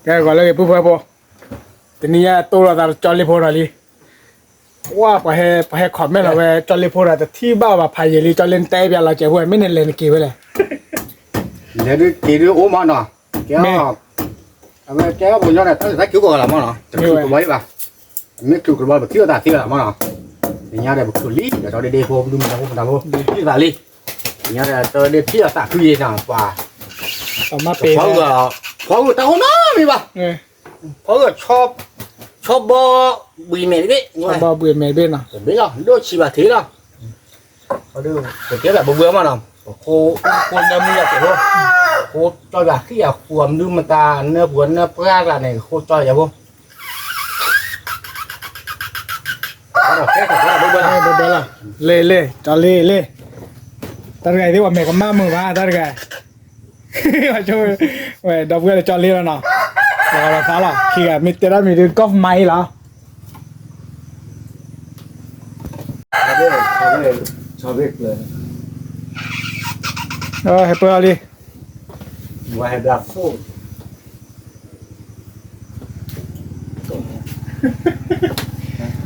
ကဲ ဂီၤလၢအဂ့ၤ ပုၢ်ဖိဝဲၢ်ဖိ, တနံၤညါတိၢ်လိာ်သးဒီးကၠီလ့ဖိဒီးလံ. ဝဲ ပှၤဟဲ ပှၤဟဲ comment လီၤဝဲ ကၠီလ့ဖိဒီး တထံၣ်ဘၣ်ဘၣ်ဖးယံာ်လံ ကၠီလ့ နတဲပျးလီၤစဲးဖိ မ့ၢ်နလဲၤနက့ၤဝဲလဲၣ်. လဲၤဒုးက့ၤဒုးအိၣ်မးနီၤ, ကဲ အဝဲကဲပှၤညီန့ၣ် တၢ်လဲၤတၢ်က့ၤအိၣ်ကိးဂၤလီၤမးနီၤ, တချုးကဘီအံၤဘၣ်, မ့ၢ်ချုးကဘီ ပထံၣ်အသးသ့လီၤမးနီၤ, တနံၤညါဒီးပချုးလံ ဒီးကၠီဒ့ဒ့ဖိ ပဒုးမၤဖိပတၢ်ဖိ ထံၣ်သးလံ, တနံၤညါဒီး ကၠီဒ့ဒ့ထံၣ်အသးခုယံာ်နီၤ ပှၤ ဖီဂၢၢ် ဖီဂၢၢ် တၢ်အိၣ်နီတမံၤဘၣ်, ဖီဂၢၢ် ဆီဘီဘှံးမဲာ်တဘ့ၣ်, ဆီဘီဘှံးမဲာ်တဘ့ၣ်နီၤ, တဘ့ၣ်လီၤ ဒိၣ်ဆံးဘၣ်ထံးလီၤ. ပတဲဘၣ်ဘှဲဘှဲမးနီၤ, ပဃိ ဃိနၢမူယၤကဲးဖိ, ဃိကၠီယၤခံယၤဃိ မနုၤမတၤ နၢပူၤနၢပှၢ်တၢ်န့ၣ် ဃိကၠီယၤဖိ, ဘှဲဘှဲလီၤ, လ့လ့ ကၠီလ့လ့, တၢ်တဂၤအံၤသ့ၣ် ပှၤမဲာ်ကမၣ်မုာ်ဘၣ် တၢ်တဂၤ ဝဲ ဒီပုၢ်ဝဲၢ်လၢကၠီလ့လီၤနီၤ, လီၤဂာ်လီၤသးလီၤ ခံဂၤ မ့ၢ်တဲဒၣ်မ့ၢ်ဒုး ကီၢ်မါအံၤလီၤ, ဟဲပၢလ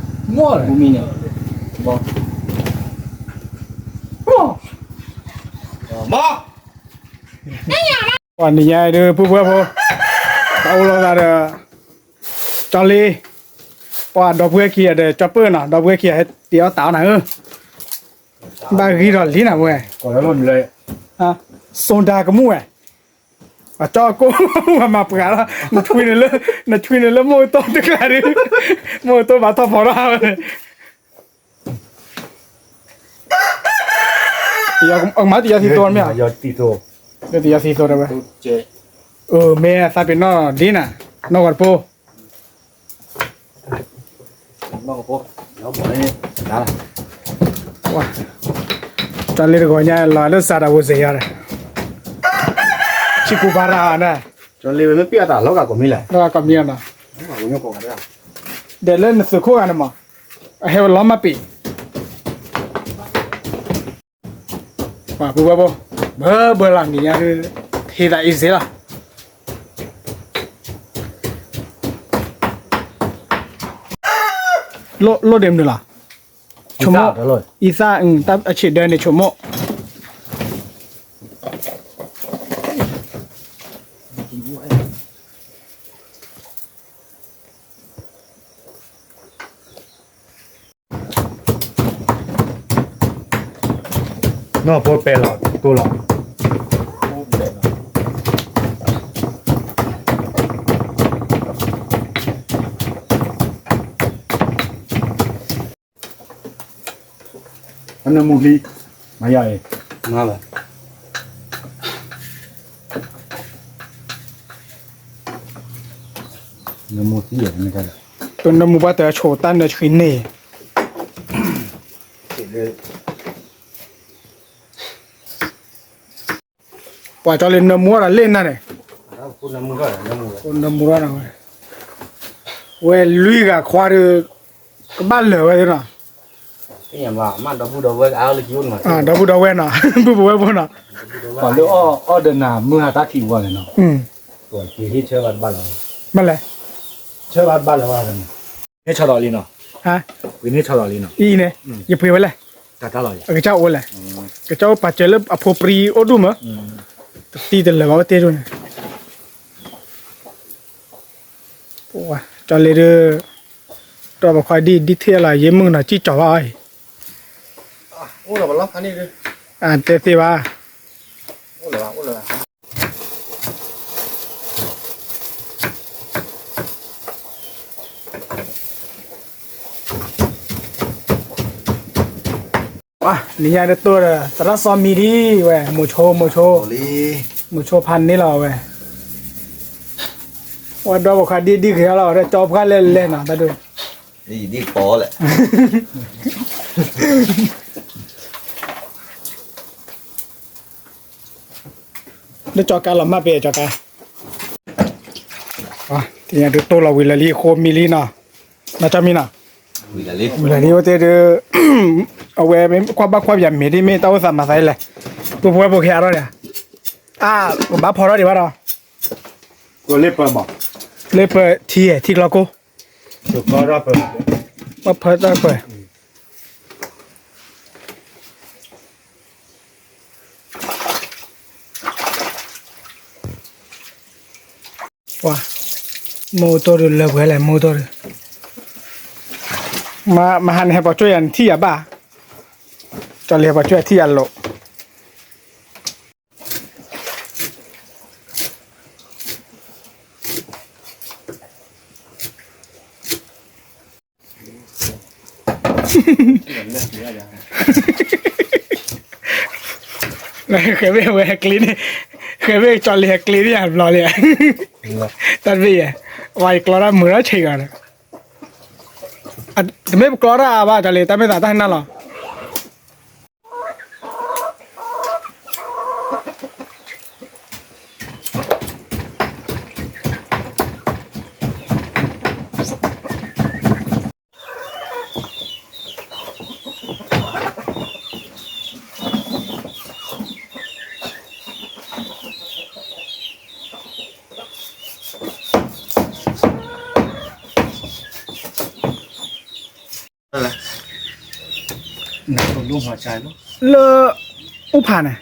ီၤလံ, မ့ၢ်န့ၣ် ပှၤနံၤညါဒုး ပုၢ်ဖိဝဲၢ်ဖိ, တၢ်အိၣ်လိာ်သးဒီး ကၠီလ့, ပှၤဒီပုၢ်ဝဲၢ်ခံဂၤဒီး ကၠီပၢၢ်နီၤ ဒီပုၢ်ဝဲၢ်ခံဂၤ ဟဲတ့အီၣ်တၢ်အီၣ်နၤဧၢ, ဘၣ်ဂံၢ်ထီၣ်လံနၤဝဲ, စိန်ဒါကမူၣ်ဝဲ, အကၠီကိၣ် ပှၤမၤပှၤလီၤ, နဆွံနုာ်လၢ နဆွံနုာ်လၢမိၢ်တိၢ်တကျါဒုး, မိၢ်တိၢ်ဘၣ်ထီၣ်ဖီထီၣ်ဝဲ မ့ၢ်တယီၤသံသိမ့ၢ်ဧါ, တယီၤသံသိတဝဲ, မ့ၢ်သးပ့ၤနီၣ်ဒ်နၤ, နီၢ်ဂီၤတဖိ, တၢ်လ့တဂီၤညါလီၤလၢစးတၢ်ဝိစဲးယၤဒီး, ဆံကူဘါရၤန့ၣ်, လီၤကီၢ်မံၤလီၤ, ဒီးလၢနသုးခိၣ်ဂၤန့ၣ်မး, အဟဲဝဲလီၤမၢ်ပ့ၤ ပှၤပုၢ်ဝဲၢ်ဖိ, ဘၢဘၢလီၤနံၤညါဒုး, ဟ့ၣ်သးအံၤစ့လီၤ, လိၣ်ဒ့မနုၤလီၤ, ဆိကမိၣ်, အံသၣ်, အဆံးဒၢန့ၣ်ဆိကမိၣ်, နီၢ်ဖိပဲလီၤတိၢ်လီၤ, အနၢမူချံ, မၤယၤအံၤ, မၤဘၣ်, နၢမူသံယၤ, တနၢမူဘၣ်တၢ်ဆိးတၢ်နၢဆှံန့ၣ် ပှၤကၠီလ့နၢမူထီၣ်ဒီးလ့ၣ်နၤန့ၣ်, နၢမူထီၣ်ဝဲ, ဝဲလွံၢ်ဂၤခွါဒီး ကဘၣ်လၢာ်ဝဲသ့ၣ်နီၤ, ဒီပုၢ်ဒီဝဲၢ်နီၤ, ပုၢ်ဖိဝဲၢ်ဖိနီၤ, ပှၤလၢအီၣ်ဒီးနၤမုၢ်ဟါတၢ်ခံးဝဲန့ၣ်နီၤ, မ့ၢ်လဲၣ်, န့ၣ်ဆီလီၤလံနီၤ, ပှ့ၤန့ၣ်ဆီလီၤလံနီၤ, အံၤန့ၣ်, ယပှ့ၤဝဲလဲၣ်, အကစၢ်အိၣ်ဝဲလဲၣ်, အကစၢ်အိၣ်ပာ်စၢၤလၢအဖိပြံအိၣ်ဒူၣ်မး, တသံတလၢာ်ဘၣ်ဝဲတ့ၢ်ဒိၣ်န့ၣ် ကၠီလ့ဒုး, တြီပခွါဒ်ဒ်ထံၣ်လီၤ ယမုၢ်ကနီၤစံၣ်ကၠီၤဘၣ်အီၤအံၤ, တဲသ့ဘၣ်, နံၤညါတတိၢ်ဒီး သရၣ်စီမံဒံဝဲ မိၤဆိ မိၤဆိ, မိၤဆိဖးန့ၢ်လီၤဝဲ, ဝဲဒီးပခါဒံၣ်ဒံၣ်က့ၤလီၤ ဝဲဒီးကၠီပှၢ်လဲၣ်လဲၣ်နီၤ တၢ်ဒုး, ဒ်ကီလဲၣ် လၢကၠီကါလီၤမၢ်ပ့ၤကၠီကါ, တနံၤညါဒုးတိၢ်လီၤဝံၤလၢာ်လံ ဃိမံလံနီၤ, နီၢ်ကၠီမံနီၤ, ဝံၤလၢာ်လံ ဝဲတဲဒုး, အဝဲမ့ၢ်ကွၢ်ဘၣ်ကွၢ်ပယၤမ့ၢ်ဒ်မ့ၢ်တၢ်အိၣ်သးမၤသးလဲၣ်, ပှၤဖိဝဲၢ်ဖိကဟဲအါထီၣ်ဒံး, အါ, ကဘၣ်ဖီထီၣ်ဒံးဘၣ်ဒီး, ကလ့ပၢၤမး, လၢပထံထံကျီကိၢ်, ဘၣ်ဖၢတၢ်ပၢၢ်, ပှၤ, မိၢ်တိၢ်ဒုးလၢပှဲၤလဲၣ် မိၢ်တိၢ်ဒုး, မဟါန့ၣ်ဟဲပှၤကွၢ်ယၤန့ၣ်ထံၣ်ယၤဘၣ်, ကၠီလံၤဟဲပှၤကွၢ်ထံၣ်ယၤလိာ် ဃဲၤဘ့ၣ်ဝဲဟဲကျ့န့ၣ်, ဃဲၤဘ့ၣ်ကၠီလံၤဟဲကျ့န့ၣ်ယၤဘျီလံ, တၢ်တဘ့ၣ်ယဲ, ဝဲယကျီတၢ်မုာ်ထီၣ်ဆံးဂီၤန့ၣ်, တမ့ၢ်ပကျီတၢ်အါဘၣ် ကၠီလံၤ တၢ်မ့ၢ်သးတၢ်ဟဲနၢ်လီၤ လၢအူဖးန့ၣ်,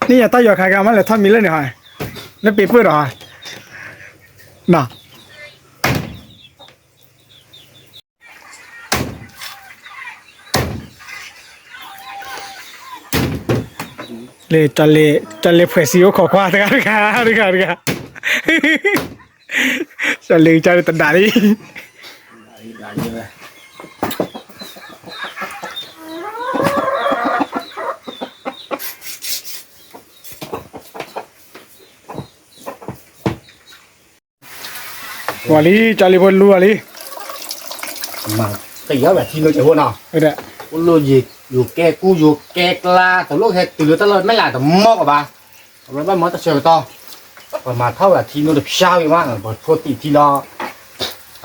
န့ၣ်ယတၢ်ယီၤခါကမၣ်လဲၤထီၣ်မံလၢန့ၣ်ဟီ, လၢပ့ၤပၢၢ်ဒီး, နီၤ လၢ ကၠီလ့ဖှဲးစံအိၣ်ခိးကွၢ်တဂၤတဂၤတဂၤတဂၤ, ကၠီလ့ကၠီတဒၣ်လံ ဝံၤလံ ကၠီလ့ဖိလူဝံၤလံ, ကယီၤဝဲထံနိကဲးဖိနီၤ, အိၣ်လိၣ်ယိၤကဲကူယိၤကဲကျါ တလိၣ်ဟဲတုၤလၢတၢ်လီၢ်မဲာ်လးတမီၢ်ကဘၣ်, အဝဲဘၣ်မီတဆၢကတီၢ်, ပမၤထီၣ်ဝဲထံနိတဖျါဝံၤမး ပထိၣ်သံးထံလီၤ,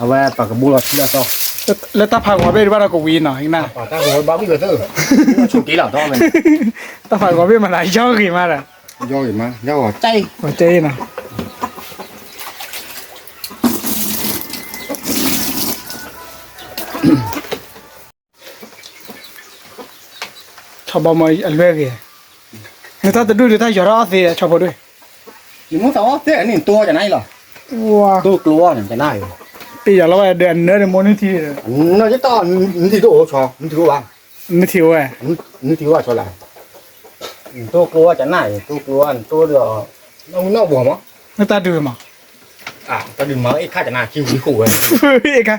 အဝဲပကဘိလီၤထံလီၤတီ, လၢတၢ်ဖးဂီၤဘ့ၣ်တဘၣ်ဒီးကဝံၤနီၤ တၢ်ဖးဂီၤဘၣ်ဝံၤဝဲသ့ၣ်, ဆိးက့လီၤတီ, တၢ်ဖးဂီၤဘ့ၣ်မးသးယီၤဂ့ၤမးဒီး ယီၤဂ့ၤမး ယီၤဂ့ၤ ဂီၤကဲနီၤ ဆီဘီမ့ၢ်အလွဲၢ်ဂ့ၤ, နတၢ်တဒူၣ်ဒုးတၢ်ယီၤထီၣ်အီၣ်သ့ ဆီဖိဒုး, နမ့ၢ်သးအီၣ်သ့န့ၣ် တိၢ်ကနၣ်အံၤလီၤ, တိၢ်ကျိအီၣ်န့ၣ် ကနၣ်အံၤ, ပ့ၤယၤလီၤဝဲဒီးအနၢတမ့ၢ်နုၢ်ထံ, နၢ်ယတၢ်နုၢ်ထံတအိၣ်ဆီ နုၢ်ထံတအိၣ်ဘၣ်, နုၢ်ထံအိၣ်ဝဲ, နုၢ်ထံအိၣ်ဘၣ်ဆီလၢ, တိၢ်ကျိအီၣ်ကနၣ်အံၤ တိၢ်ကျိအီၣ်နတိၢ်ဒီး, နီၢ်ဝံၤနီၢ်ဘီမး, နတၢ်ဒုးမး တၢ်ဒုးမၤအ့ၣ်ခါကနၣ်ခံဝံၤဃိဝဲ, အ့ၣ်ခါ,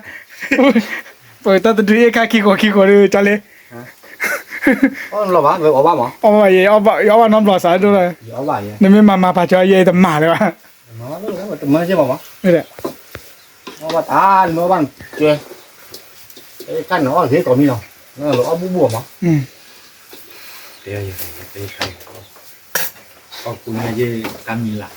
ပတၢ်တဒုးအ့ၣ်ခါခံဃိးခံဃိးဒီး ကၠီလ့, အီၣ်ဘၣ်မး, ယအီၣ်ဘၣ်နီတဘျီစးဒိၣ်လီၤ, နမ့ၢ်မၤမၤပာ်ကၠီယဲတမၤလၢၤဘၣ်, တမၤဘၣ်, အီၣ်ဘၣ်တၢ်နမ့ၢ်အီၣ်ဘၣ်နကဲ, တၢ်နအီၣ်ဂ့ၤကိးမံၤလီၤ, နလီၤအီၣ်ဘူၣ်ဘူၣ်မး, တဲခါ, အီၣ်ကူန့ၣ်ယဲတၢ်မံၤလၢ်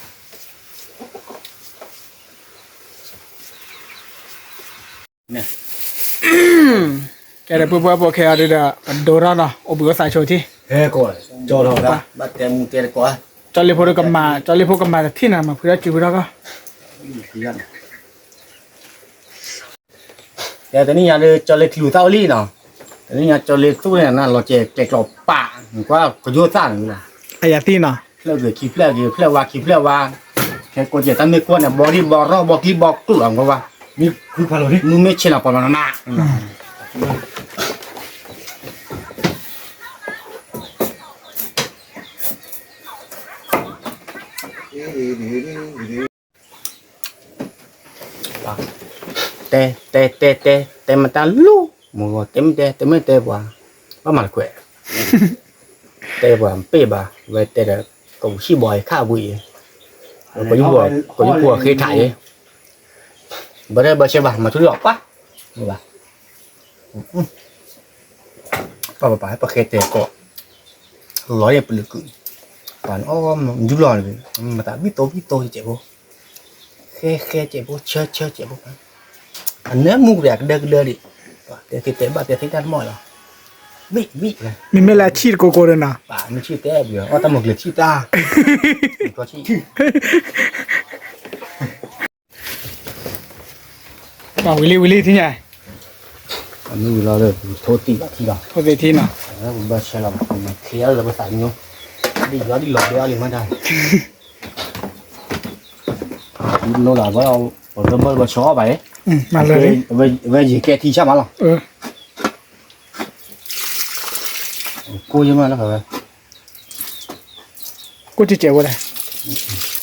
ကဲဒီး ပှၤပှၤဖိခဲအံၤဒီး ပဒိထီၣ်နီၤ အိၣ်ဘှံးအိၣ်သါဆိထံၣ်, ကၠီလ့ဖိကမၤ ကၠီလ့ဖိကမၤတထံၣ်နၤ မၤဖှံထီၣ်စုဖှံထီၣ်ကီၢ်, ကဲတနံၣ်ညါဒီး ကၠီလ့ချုးသၣ်အိၣ်လံနီၤ, တနံၣ်ညါကၠီလ့သူၣ်န့ၣ် နလီၤကဲကျဲကျီပာ် နကွၢ်ကယိၣ်သၣ်န့ၣ်, အယၤသံနီၤ, ဖျၢၣ်ဂ့ၤခံဖျၢၣ်ဂ့ၤ ဖျၢၣ်ဝါခံဖျၢၣ်ဝါ, ခဲကိးကဲတၢ်မ့ၢ်ကွၢ်န့ၣ် ဘီဒံဘီရီဘီကျံဘီကျိလီၤကွၢ်ဝဲ, မုၢ်မ့ၢ်ဆ့ၣ်နီၤပှၤနီၤနး တဲတဲတဲတဲ တဲမတၤလူၤ မိၢ်ဂီၤတဲမ့ၢ်တဲ တဲမ့ၢ်တဲပှၤ ဘၣ်မၤတခွဲး တဲပှၤမ့ၢ်ပ့ၢ်ဘၣ် ဝဲတဲဒီး ကဝံၤဟံၣ်ဘီခါဝံၤအံၤ ကယူၢ်ပူၤဃ့ထးအံၤ ဘၣ်တဲဘၣ်ဆဲဘၣ် မၤထူလီၤပၢ် ဘၣ် ပၢ်ပၢ်ပၢ် ပဃဲတဲကိး လီၤယဲၢ်ပလုာ်ကုၢ် ပှၤအီၣ်ယူၢ်လီၤ မသးဘံၣ်တိဘံၣ်တိကဲးဖိ ဃဲဃဲကဲးဖိ ဆၢဆၢကဲးဖိ အနၢမူကဒဲကဒၢကဒၢဒံး တဲသ့တဲဘၣ်တဲသ့တၢ်တမီၢ်လီၤ မ့မ့ၢ်လၢအဆံၣ်တကိးကိးဒီးနီၤ, မ့ၢ်ဆံၣ်တဲဘၣ်အီၣ်တၢ်မုၢ်ကျဲဆံၣ်တၢ်, ဝံၤလံဝံၤလံထံၣ်ညါ, မ့ၢ်ဝံၤလီၤလၢ ထိၣ်သ့ၣ်ဘၣ်ထံလီၤ, ထိၣ်သ့ၣ်ထံနီၤ, ပဘၣ်ဆဲးလီၤ ပမၤချ့အီၣ်လၢပသးညိ, ဒ်ယီၤဒ်လီၤဘဲအီၣ်လံမးတၢ်, နိလီၤဘၣ်, ပဘၣ်ဘၣ်ဆှီအီၣ်ဘၣ်, မၤလၢ, ဝဲယကဲထံဆၣ်မးလီၤ. ကိၢ်ယမးလၢဝဲ, ကိၢ်ကဲးဝဲလဲၣ်,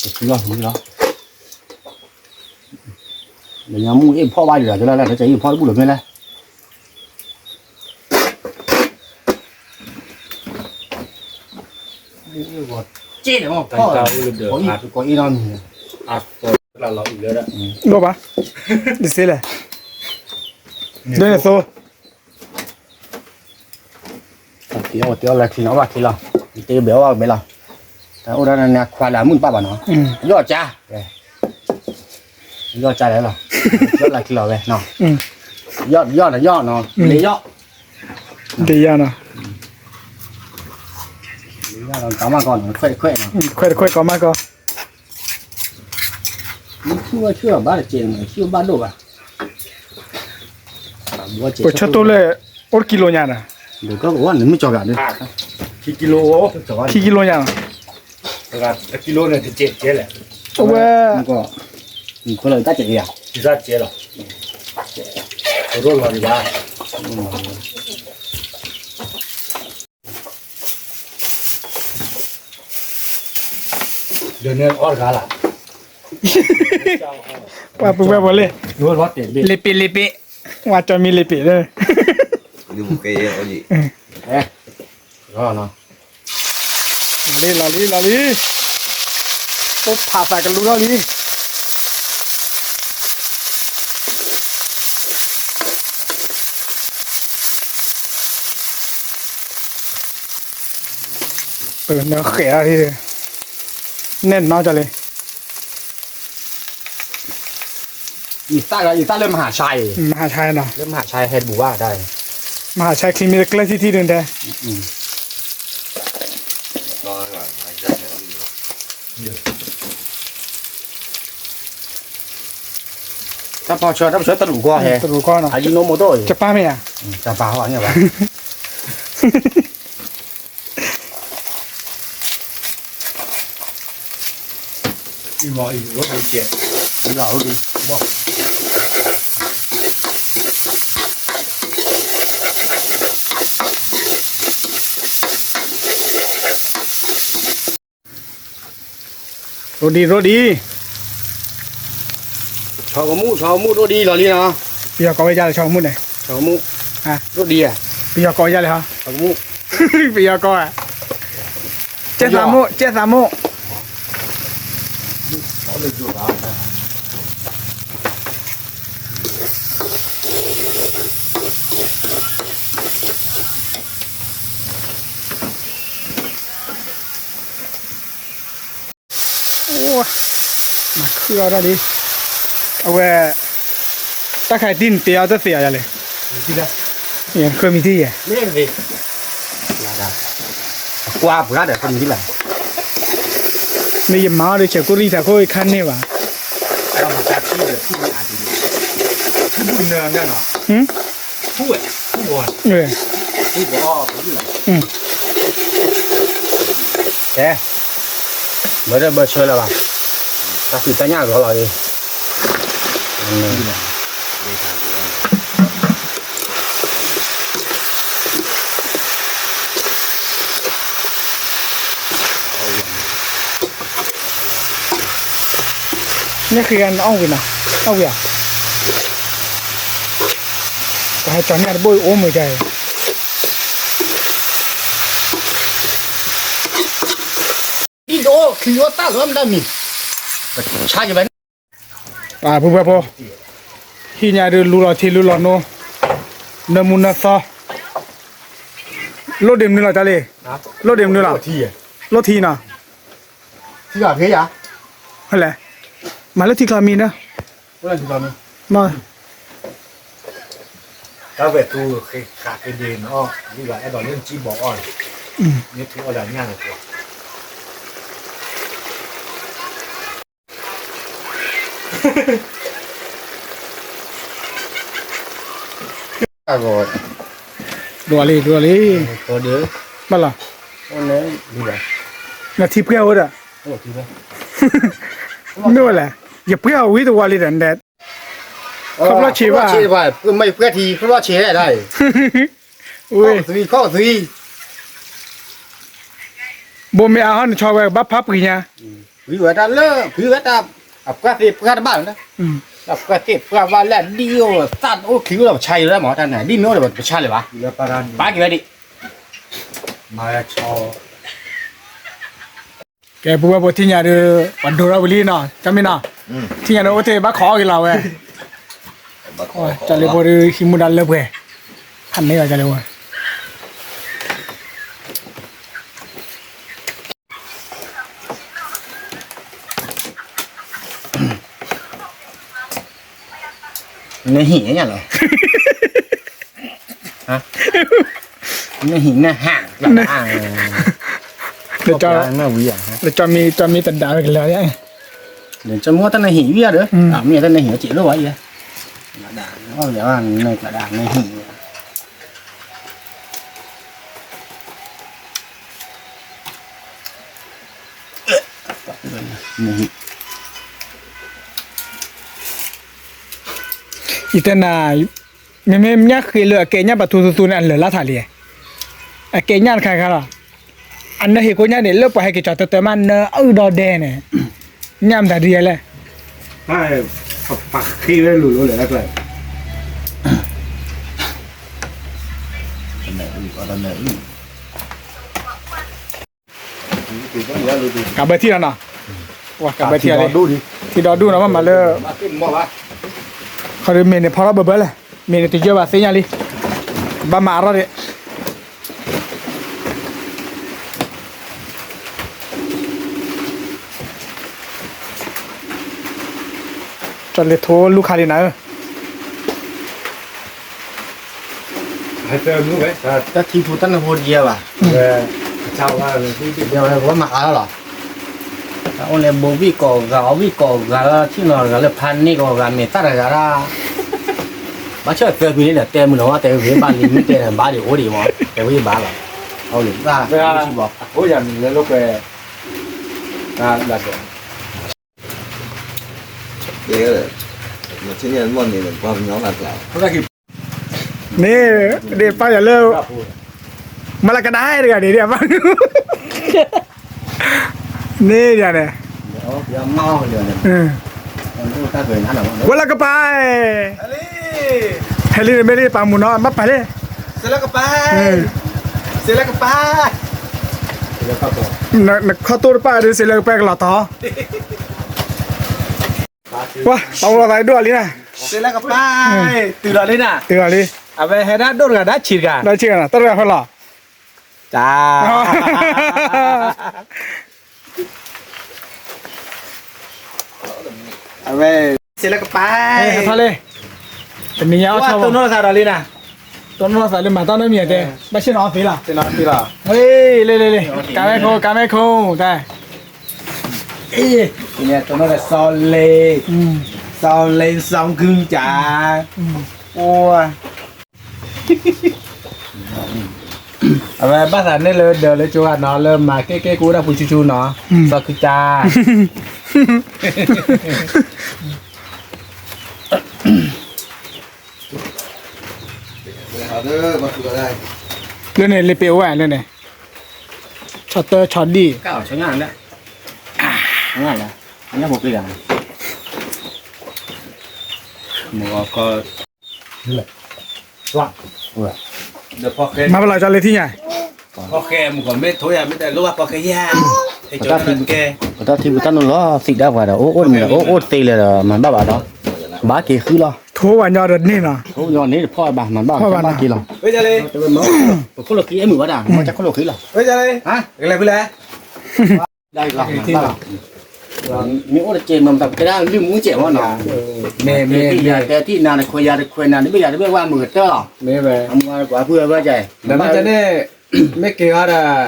တလီၤလီၤ, လၢညါမူအ့ၣ်ဖီၣ်ဘၣ်ဒံးလီၤ, ကလၢလၢတၢ်အ့ၣ်ဖီၣ်တဘူၣ်လီၤမ့ၢ်လဲၣ်, ကိၢ်အ့ၣ်နီၤ, ဒိၣ်ဘၣ်, တစ့လဲၣ်, ဒ်န့ၣ်သိ တဲအီၣ်လၢချံနီၤဘၣ်ချံလီၤ, တဲဘဲအီၣ်ဘဲလီၤ, တၢ်အိၣ်ဒၣ်နခွါလၢအမုၢ်တပၣ်ဘၣ်နီၤ, ယီၣ်ကါ, ယီၣ်ကါလဲၣ်လီၤ, ယီၣ်လၢချံလီၤဝဲ, ယီၣ်နီၤယီၣ်နီၤ, လ့ယီၣ်, လ့ယီၣ်နီၤ, ကမၣ်ကီနီၤ, ခွဲးတခွဲးနီၤ, ခွဲးတခွဲးကမၣ်ကီ မ့ၢ်ဆူၣ်ဝဲဆူၣ်ဘၣ်တကဲးန့ၣ် ဆူၣ်ဘၣ်ဒိၣ်ဘၣ်, ပဆၢတိၢ်လၢ အိၣ်တကံလိညါနီၤ, မ့ၢ်ကီး, ခံကံလိညါနီၤ, တကံလိန့ၣ်တကဲးကဲးလဲၣ်, အဝဲ, တကဲးလီၤ, တကဲးလီၤ, ပှၤပူၤဝဲပှၤလ့, လ့ပ့းလ့ပ့း, ဝဲကၠီမံလ့ပ့းလၢ, လီၤလံလီၤလံလီၤလံ, အိၣ်ဖးသးကလူထီၣ်လံ. နဃဲးအီၤ, နဲၣ်နီတၢ်လံ, ယသးလၢမဟါဆါအံၤ, မဟါဆါနီၤ, လၢမဟါဆါဟဲတဘူၣ်ဘၣ်တၢ်, မဟါဆါချံမ့ၢ်တကျၢၢ်ထံထံဒုးတဲ တၢ်ဖီဆၢ တၢ်ဖီဆၢတရူးကီၢ်ဟဲ, တရူးကီၢ်နီၤ, အယံနိမိၢ်တအိၣ်အံၤ, ကပၢ်မ့ၢ်ဧါ, ကပၢ်ဟီၣ်န့ၣ်ဘၣ်, ရိဒံ ရိဒံ, ဆီကမူၣ် ဆီကမူၣ်ရိဒံလီၤလံနီၤ, ပယီၤကိးဝဲဒ်လဲၣ် ဆီကမူၣ်န့ၣ်, ဆီကမူၣ်, ရိဒံဧါ, ပယီၤကိးဝဲဒ်လဲၣ်ဟီ, ဆီကမူၣ်, ပယီၤကိးဧါ, ကဲသးမိၣ် ကဲသးမိၣ် မၤခုၣ်အီၣ်ဒၣ်လံ, အဝဲ, တၢ်ခါအံၤတံၢ်နတဲအီၤတသ့အီၤယၤလဲၣ်, ယဃၢမံၤတံၢ်ယဲၢ်, ကွၢ်ပှၤဒီးဃၢမံၤတံၢ်လၢ, မ့ၢ်ယမၤအီၤဒီး ဆဲးကိၣ်ရံၣ်ထးခိၣ်ခါန့ၢ်ဘၣ်, ကဲ, ဘၢဒီးဘၢဆၢလၢၤဘၣ်, တၢ်ဖံးတၢ်ညၣ်ဂီၤလီၤအံၤ, မ့ၢ်ဃ့ဂၤနအီၣ်ဝံၤနီၤ, အီၣ်ဝံၤဧါ, ပှၤဟဲကၠီၤန့ၢ်တဘိၣ်အိၣ်မုာ်ဒ်အံၤ ဒ်ဒိၣ်ခံအီၣ်တၢ်လီၤမတၤမံၤ, ဆါယဘၣ်န့ၣ်, ပှၤပူၤဘၣ်ဖိ, ဟံၣ်ညါဒုးလူလီၤထံလူလီၤနိ, နၢမူနၢသီ, လိၣ်ဒံးမနုၤလီၤတၢ်လံ, လိၣ်ဒံးမနုၤလီၤ, လိၣ်ထံနီၤ, ဟဲလဲၣ်, မၤလိၣ်ထံချီမံၤနီၤ, မၤ တၢ်ဝဲသူဃ့ဃာ်က့ၤဒ့နီၤ, ဒ်ဘၣ်အဲၣ်ဒိးလၢနစံၣ်ဘီအီၣ်န့ၣ်, မ့ၢ်ဖုအီၣ်ဒီးညၣ်န့ၣ်ကွၢ်. ဒိးလံ ဒိးလံ, ဘၣ်လီၤ, နထံပှဲၤဝဲဒီး, မ့ၢ်ဝဲလဲၣ်, ယပှဲၤအီၤဝံၤတဝီလံဒီး, ခီဖျိဆံးဘၣ်, မ့ၢ်ပှဲၤထံ ခီဖျိဆံးဒၣ်, ဝဲ, ဘိမ့ၢ်အဟီနဆီဝဲဘၣ်ဖးပှ့ၤညါ, ဝံၤဝဲတၢ်လၢ ဖုဝဲတၢ်, အပှၢ်သ့ၣ်ပှၢ်တဘၣ်လၢ, အပှၢ်သ့ၣ်ပှၢ်ဘၣ်လၢအဒ်အိၣ်သၣ်အိၣ်ခံအိၣ်ဒီးပဆါယံၤလၢမၤတၢ်န့ၣ် ဒ်မ့ၢ်အိၣ်ဒီးပဆါလၢၤဘၣ်, ပာ်က့ၤဝဲဒၣ်, မၤဝဲဆီ ကဲ ပုၢ်ဝဲၢ်ဖိ ထံၣ်ညါဒီး ပှၤဒိးထီၣ်ဝံၤလံနီၤ, ကၠီမံနီၤ, ထံၣ်ညါဒီး အိၣ်တ့ၢ်ဘၣ်ခိးအီၣ်က့ၤလီၤဝဲ, ကၠီလ့ဖိဒီးဟံးမူဒါလၢပှဲၤ, ဖးန့ၢ်ဘၣ်ကၠီလ့ဖိ နဟံၣ်ညါလီၤ, နဟံၣ်နဟၣ်, လၢကၠီမံ ကၠီမံတဒၣ်ဝဲကလၢာ်, ကၠီမံတနဟံၣ်ဝံၤဒီး, မ့ၢ်တနဟံၣ်စံးလိာ်ဝဲအံၤ, နဟံၣ် ယတဲနၤ, မ့မ့ၢ်ညၣ်ဃ့လၢအကဲညၣ်ပှၤထူသူသူန့ၣ် အလၢာ်လၢထးလံ, အကဲညၣ်တခါခါလီၤ, အနၢဟ့ၣ်ကိညၣ်န့ၣ် လၢပှၤဟဲက့ၤကၠီၤတၢတၢမး နၢအုၣ်ဒီဒဲန့ၣ်, ညၣ်မတၤဒ်လဲၣ်, ပဃ့ဝဲလိၤလိၤလဲၣ်တၢ်ကျါ ကးဘၢထံၣ်လီၤနီၤ, ကးဘၢထံၣ်လီၤ, ထံဒီဒူၣ်နီၤ ဘၣ်မၤလၢ, ခီဒီးမ့ၢ်န့ၣ်ဖီထီၣ်ဘၢဘၢလဲၣ်, မ့ၢ်န့ၣ်တယၢၢ်ဘၣ်သ့ၣ်ညါလံ, ဘၣ်မၤအါထီၣ်ဒံး ကၠီလ့ထိလူၢ်ခါလံနၤဧၢ, တၢ်ထံဖိတၢ်နၢ်ဖိတယဲၢ်ဘၣ်, ဝဲမၤအါထီၣ်လီၤ, တၢ်အိၣ်န့ၣ်ဘိဝံၣ်ကိးဂၤ အီၣ်ဝံၣ်ကိးဂၤလၢထံၣ်နီၤတဂၤလၢဖးန့ၢ်ကိးဂၤ မ့ၢ်သၣ်တဂၤဒၣ်, ဘၣ်ဆၢသၢကွံာ်န့ၣ်ဒီး တဲမုၢ်နီၤ တဲဝဲဘၣ်လံ မ့ၢ်တဲဘၣ်ဒံးအိၣ်ဒံးမး တဲဝဲဘၣ်လီၤ, အဝဲန့ၣ်ဘၣ်အိၣ်ယၤမံၤလၢလိာ်ကွဲ တၢ်ဒၣ်ဒီး န့ၣ်, ဒ်ပၢ်ယၤလၢ, မၤလၢကဒါတဂၤန့ၣ် ဒ်အပၢ်, န့ၣ်ယၤန့ၣ်, ဝဲလၢကပၤ, ဟဲလံန့ၣ်မ့ၢ်လံပာ်မုၢ်နီၤ မ့ၢ်ပာ်လံ, စ့လၢကပၤ, စ့လၢကပၤ, နခီၣ်တိၢ်တပၣ်ဒီး စ့လၢကပၤကလီၤတီၤ ပှၤ တၢ်အိၣ်လီၤသးဒိၣ်လံနၤ, စ့လၢကပၤ, တုၤလီၤလံနၤ, တုၤလီၤလံ, အဝဲဟဲဒၣ်ဒိၣ်တဂၤဒၣ်ဆံးတဂၤ, ဒၣ်ဆံးတဂၤနီၤ တၢ်တဂၤဖဲလီၤ, တၢ် အဝဲ စ့လၢကပၤ, ဟဲထီၣ်လံ, တနံၤညါအီၣ်ဆီ တိၢ်နီၣ်သးဒီးလံနၤ, တိၢ်နီၣ်သးလၢမၤတၢ်နီတမံၤတဲ, ဘၣ်ဆ့ၣ်နီၤအီၣ်သ့လီၤ, လ့လ့လ့, ကါမဲခိၣ် ကါမဲခိၣ်, တၢ် တိၢ်နီၣ်သး စီၤလ့, စီၤလ့ စီၤကုကၢ, အိၣ် အဝဲဘၣ်သးန့ၣ်လၢဒၢးလၢကၠိဂၤနီၤ လၢမၤကဲကဲကအိၣ်ဒၣ်ပူၤဆူၣ်ဆူၣ်နီၤ, စီၤကုကၢ, လၢန့ၣ် လ့ပ့ၤအိၣ်ဝဲလၢန့ၣ်, ဆီတၢဆီဒံၣ်, မၤပလီၤကၠီလ့ထံၣ်ညါ, ပတၢ်ထံပတၢ်နိလီၤသံးဒၣ်ပှၤဒီး အိၣ်အိၣ်တမံၤဒီး အိၣ်အိၣ်တသ့လၢၤဒီး မၤဘၣ်ဘၣ်ဒီး, ဘၣ်က့ၤဃုလီၤ, ထိဝဲညီဒီးန့ၣ်နီၤ, ထိဝဲညီန့ၣ်တဖီၣ်ဘၣ် မၤဘၣ်ဘၣ်က့ၤလီၤ, ပခိၣ်လိာ်ခံအဲၣ်မုာ်ဝဲဒၣ် မ့ၢ်တၢ်ခိၣ်လိာ်ခံလီၤ, ကလဲၤဖုလဲၣ် မ့ၢ်အိၣ်တကဲးမၤမတၤ ပတဲဒၣ်လုၢ်မူကဲးမ့ၢ်နီၤ, မ့ၢ်မ့ၢ်မ့ၢ် တဲထံၣ်နၤတခွဲးယၤတခွဲးနၤ တဘ့ၣ်ယၤတဘ့ၣ်ဝဲမုာ်ကတၢၢ်လီၤ, မ့ၢ်ဝဲ အမူအီၤကွၢ်ဖုအဝဲကဲး, နမ့ၢ်တဲန့ၣ် မ့ၢ်က့ၤအီၤ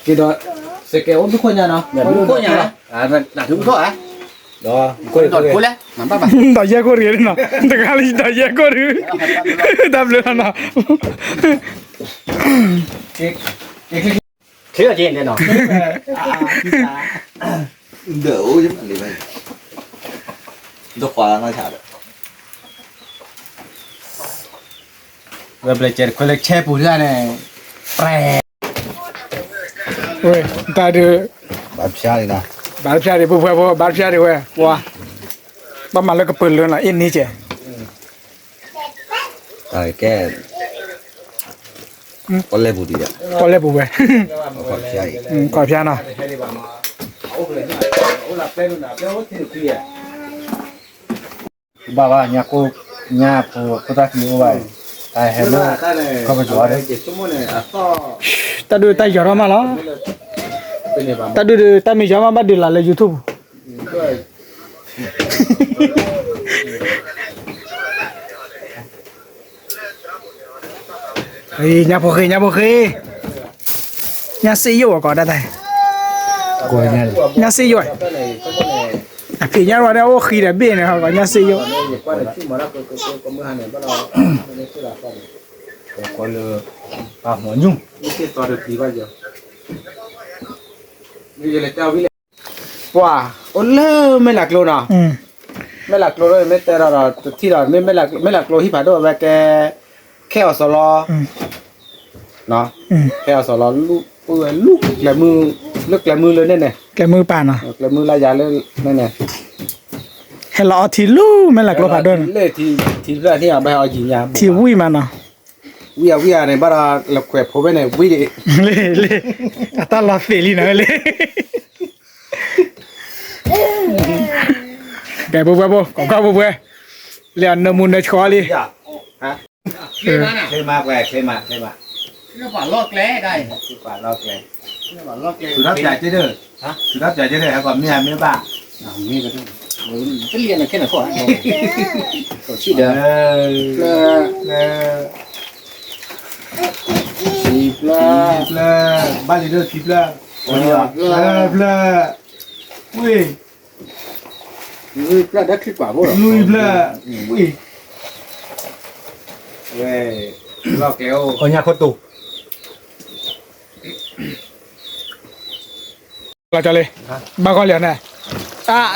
ဒီး က့ၤဒီး စကဲးအိၣ်မူခိၣ်ညါနီၤ, မူခိၣ်ညါ, တၢ်ထုကထီၣ်ဧါ, ဒီး ဒီးယဲၢ်ခိၣ်တဂ့ၤ, တဂၤလံဒီးယဲၢ်ခိၣ်တဂ့ၤ, တၢ်ဘျုးလီၤနီၤ, ချ့လီၤက့ၤန့ၣ်နီၤ, ဒီးအိၣ်ယမၤလံဝဲ, ဒီးခွါလၢနီၢ်ဆါဒီး ဝဲဘျဲးကဲတခွဲလၢဆဲပူၤဒၣ်န့ၣ်, ဝဲ တၢ်ဒုး ဘၣ်ဖျါဒံးနီၤ, ဘၣ်ဖျါဒံး ပှၤ ဘၣ်ဖျါဒံးဝဲ ပှၤ ဘၣ်မၤလၢကပၢၤလၢနီၤ အ့ၣ်န့ကဲး, ကဲ ပီၣ်လဲၣ်ပူၤဒံး, ပီၣ်လဲၣ်ပူၤဝဲ, ခီၣ်ဖျါနီၤ ဘၣ်ဘၣ် ညါကိၣ် ညါဖိ ခိၣ်သၣ်ခံအိၣ်ဘၣ်, တၢ်ဟဲလၢ ခီၣ်ပယီၤဒီး တၢ်ဒုးတၢ်ယီၤထီၣ်မးလီၤ, တၢ်ဒုးဒုးတၢ်မ့ၢ်ယီၤမးဘၣ်ဒုးလီၤလၢ YouTube ညါဖိဃ့ ညါဖိဃ့, ညါစ့ယိၣ်အကိးဒၣ်တၢ်, ညါစ့ယိၣ်, အဖံးညါဝဲဒၣ်အိၣ်ဃံဒီးဘ့ၣ်န့ၣ် ဟီကီးညါစ့ယိၣ်, ပှၤအိၣ်လၢမဲၢ်လးကျိနီၤ, မဲၢ်လးကျိလၢမ့ၢ်တဲဒီးတထံၣ်ဒီး မ့ၢ်မဲၢ်လးကျိဟံၣ်ဖးဒိၣ်ဝဲကဲ ခဲအီၤစီၤလီၤ, ခဲအီၤစီၤလီၤ လူၢ်ပှဲၤလူၢ်ကျဲၤမုၢ်, လၢကျဲၤမုၢ်လၢန့ၣ်န့ၣ်, ကျဲၤမုၢ်ပာ်နီၤ, ကျဲၤမုၢ်လၢယၤလၢန့ၣ်န့ၣ်, ဟဲလီၤအီထံလူၢ် မဲၢ်လးကျိဖးဒိၣ်န့ၣ်, ထံဖျၢၣ်ထံၣ်အဘၣ်ဟဲအီၤယံၤညါ, ထံဝံၣ်မးနီၤ, ဝံၣ်အဝံၣ်အန့ၣ် ဘၣ်ဒီးလၢခွဲးဖိဖဲန့ၣ် ဝံၣ်ဒံး, လ့ လ့ အတၢ်လီၤသ့ၣ်လံနီၤလ့ ကဲ ပှဲၤပှဲၤဖိ ကိးခီၣ်ပှဲၤပှဲၤ, လၢအနၢမူနၢဆှီလံ, ချ့မး ချ့မး ချ့မး, ပှၤလီၢ်ကျဲ, ပှၤလီၢ်ကျဲ, ထုးထီၣ်ပၠးက့ဒၢ, ထုးထီၣ်ပၠးက့ဒၢ ဟဲပှၤမ့ၢ်အမ့ၢ်ဘၣ်, တလံၤနခဲနခီၣ်, ထံၣ်ဒီး ဖျၢၣ်, ဘၣ်လံဒၢဖျၢၣ်, ဖျၢၣ်, ဝ့ၢ်, ဖျၢၣ်, ဝ့ၢ်, ဝဲ, လီၢ်ကျဲအိၣ်, ကီၢ်ညါခိၣ်တူာ် လီၤကၠီလံ, ဘၣ်ဂီၢ်လံၤန့ၣ်,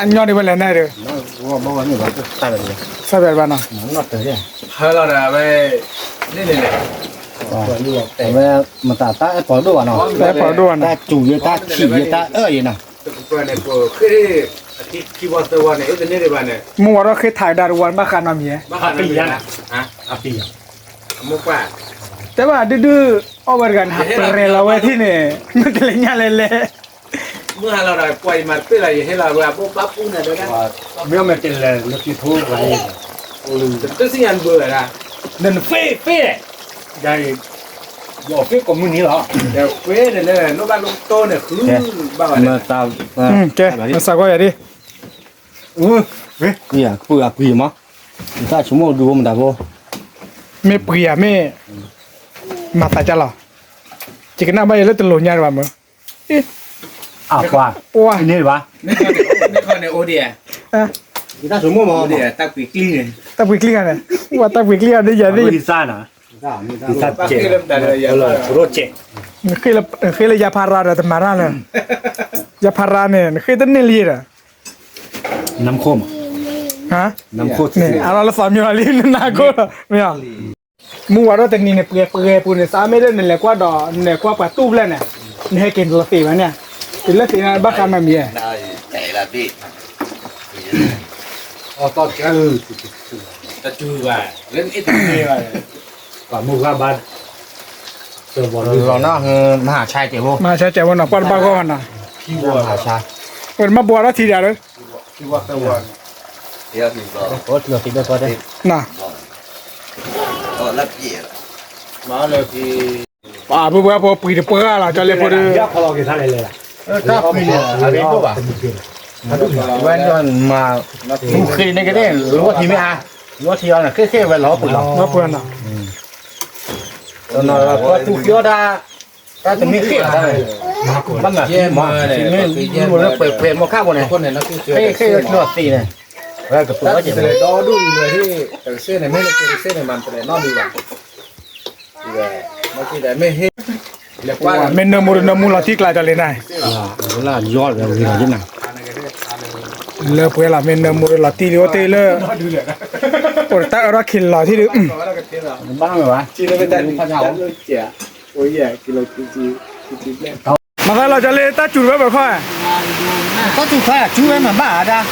အညီဒံးဝဲလဲၣ်န့ၣ်ဒီး, ဆၢပၠးတဘၣ်နီၤ, ဟဲလီၤဒီးဝဲ, န့ၣ်န့ၣ်, အဝဲမတၤတၢ်အဲၣ်ပီၤဒိၣ်ဘၣ်နီၤ, တၢ်အဲၣ်ပီၤဒိၣ်ဘၣ်နီၤ, တၢ်စူၤယဲ တၢ်ထံၣ်ယဲ တၢ်အၢၣ်ယဲနီၤ, မုၢ်ဝါထီၣ်ဃ့ထးကဒါတဝီဘၣ်ဃးနီတမံၤ, တဲဘၣ်ဒုဒု အီၣ်ဝဲတဂၤန့ၣ် ဟးပရဲၤလီၤဝဲထံၣ်န့ၣ် မ့ၢ်တလဲၤညါလဲၤလဲၤ မုၢ်ဟါလီၤဒီး ပှၤယမၤတပ့ၢ်လီၤ ယဟဲလီၤဝဲအဘိၣ်ဘၣ်ပူၤန့ၣ်ဒီး, မ့ၢ်မ့ၢ်တလဲၤလၢက့ၤဖိပှၤအံၤ, တသ့ၣ်ညါဘၣ်ဝဲဒၣ်, နနဖ့ဖ့, ဒ်အံၤ, ယအီၣ်ဖ့ကိးမုၢ်နံၤလီၤ, ဒီးဖ့န့ၣ်လၢ နိၣ်ဘၣ်လိၣ်တိၢ်န့ၣ် ဃုဘၣ်ဝဲ, ကဲ, မၤစၢၤကွၢ်ယၤဒ်, ပှၤအပှ့ၤမး, ယတၢ်ဆိကမိၣ်ဒုးဖိမတၤဖိ, မ့ၢ်ပှ့ၤဧါမ့ၢ်, မၤသးကၢ်လီၤ, ယကနၣ်ဘၣ်ယဲလၢတလိာ်ညါတဘၣ်မၢ် အပှၤ, ပှၤန့ၣ်ဘၣ်, တၢ်ဆိကမိၣ်မး, တၢ်ပှ့ၤကျံၣ်ဂၤန့ၣ်, ပှၤတၢ်ပှ့ၤကျံၣ်ဂၤန့ၣ် ယၤသ့ၣ်, နဃ့လၢယၤဖးရၤဒီးတမၤတၢ်လၢ, ယၤဖးရၤန့ၣ် နဃ့တန့ၢ်လံဒီး, နမ်ခိၣ်မး, န့ၣ် အလီၤလၢသီမၠိလံ နနၢ်ခိၣ်လီၤ, မ့ၢ် မုၢ်ဝါထီၣ်တနံၤန့ၣ် ပှဲၤပှဲၤပူၤန့ၣ် သးမ့ၢ်လၢနလဲၤကွၢ်ဒီး နလဲၤကွၢ်ပှၤတူၢ်ဖျၢၣ်န့ၣ်, နဟဲက့ၤနလီၤသ့ၣ်ဝဲန့ၣ်, တုၤလၢသ့ၣ်န့ၣ်ဘၣ်ဃးနီတမံၤ, တတူၢ်ဘၣ်, လၢနအ့ၣ်တမ့ၢ်ဘၣ်, ပှၤမုၢ်ဂၤဘၣ်, လီၤနီၤ, မဟါဆါကဲးဖိ, မဟါဆါကဲးဖိနီၤ ကွၢ်တဘၣ်ဂီၢ်နီၤ, မဟါဆါ, ဝဲမ့ၢ်ဘှါထီၣ်ထံဒၣ်လၢ ပှၤဖိပှၤဖိပှ့ၤတပှၢ်လီၤ ကၠီလ့ဖိဒီး, တၢ်ပှ့ၤန့ၣ် အရ့ဒိၣ်ဘၣ်, ဝဲမၤ သူဃ့န့ၣ်ကန့ၣ် လီထံမ့ၢ်အါ, လီထံအီၤန့ၣ် ဃ့ဃ့ဝဲလီၤပှ့ၤလီၤ, လီၤပှ့ၤနီၤ, တနီၤလီၤပှၤသူဃ့အီၣ်ဒၣ်, တၢ်တမ့ၢ်ဃ့လီၤတၢ်န့ၣ်, ဘၣ်မၤသံမး, မ့ၢ်လူၤလၢပှဲၤပှဲၤမီၢ်ခၣ်ဖိန့ၣ်, ဃ့ဃ့လီၤသ့န့ၣ်, ဝဲကပၤဝဲကဲ, ဒီဒူၣ်လၢဟ့ၣ်တကစ့ၢ်န့ၣ် မ့ၢ်လၢကစ့ၢ်န့ၣ် မၤတလဲၤနီတဒုဘၣ် မ့ၢ်နၢမူတနၢမူလီၤတံၢ်ကျါတၢ်လံန့ၣ်, လၢပှဲၤလီၤ မ့ၢ်နၢမူလီၤတံၢ်လံ အိၣ်တ့ၢ်လၢ, အိၣ်တၢ်အၢထီၣ်ခံလီၤထံၣ်ဒုး, ဘၣ်မ့ၢ်ဘၣ်, မၤသးလီၤကလၢတၢ်စူၤတဘၣ်ဘၣ်ခီ, တၢ်စူၤခါစူၤဝဲမၤဘၣ်အါဒၣ်,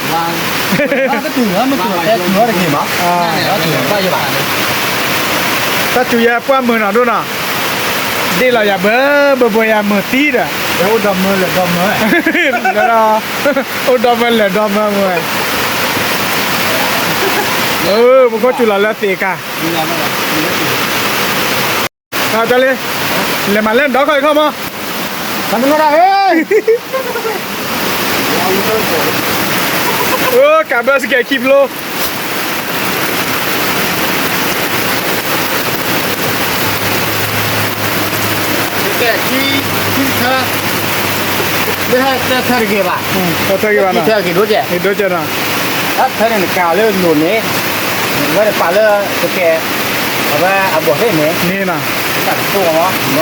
တၢ်စူၤခါစူၤဝဲမၤဘၣ်အါဒၣ်, တၢ်စူၤယဲပှၢ်မုာ်နီၤဒိၣ်နီၤ, ဒ့ၣ်လီၤယၤဘၢ, ဘၢဘၢယၤမုာ်သံဒီး, အိၣ်ဒီမၢလဲၤဒီမၢ, အိၣ်ဒီမၢလဲၤဒီမၢမၢ, ပခိၣ်စူၤလီၤလၢသ့ၣ်ကါ, တၢ်လံ, လဲၤမၤလဲၣ်ဒီခီအံၤခီမး, ကးဘၢစကဲးခံဖျိ ကဲ ခံ, ခံထၢ, လၢဟဲတၢထၢတဂ့ၤဘၣ်, တၢထၢတဂ့ၤဘၣ်နီၤ, ခံထၢတဂ့ၤဒိၣ်ကဲ, ဒိၣ်ကဲနီၤ, တၢထၢန့ၣ်နကးလၢလိၤန့ၣ်, ဝဲတပာ်လၢကကဲ, အဝဲအဘီၣ်သ့ၣ်န့ၣ်, န့ၣ်နီၤ, တၢ်ကတိၢ်မး, တၢ်,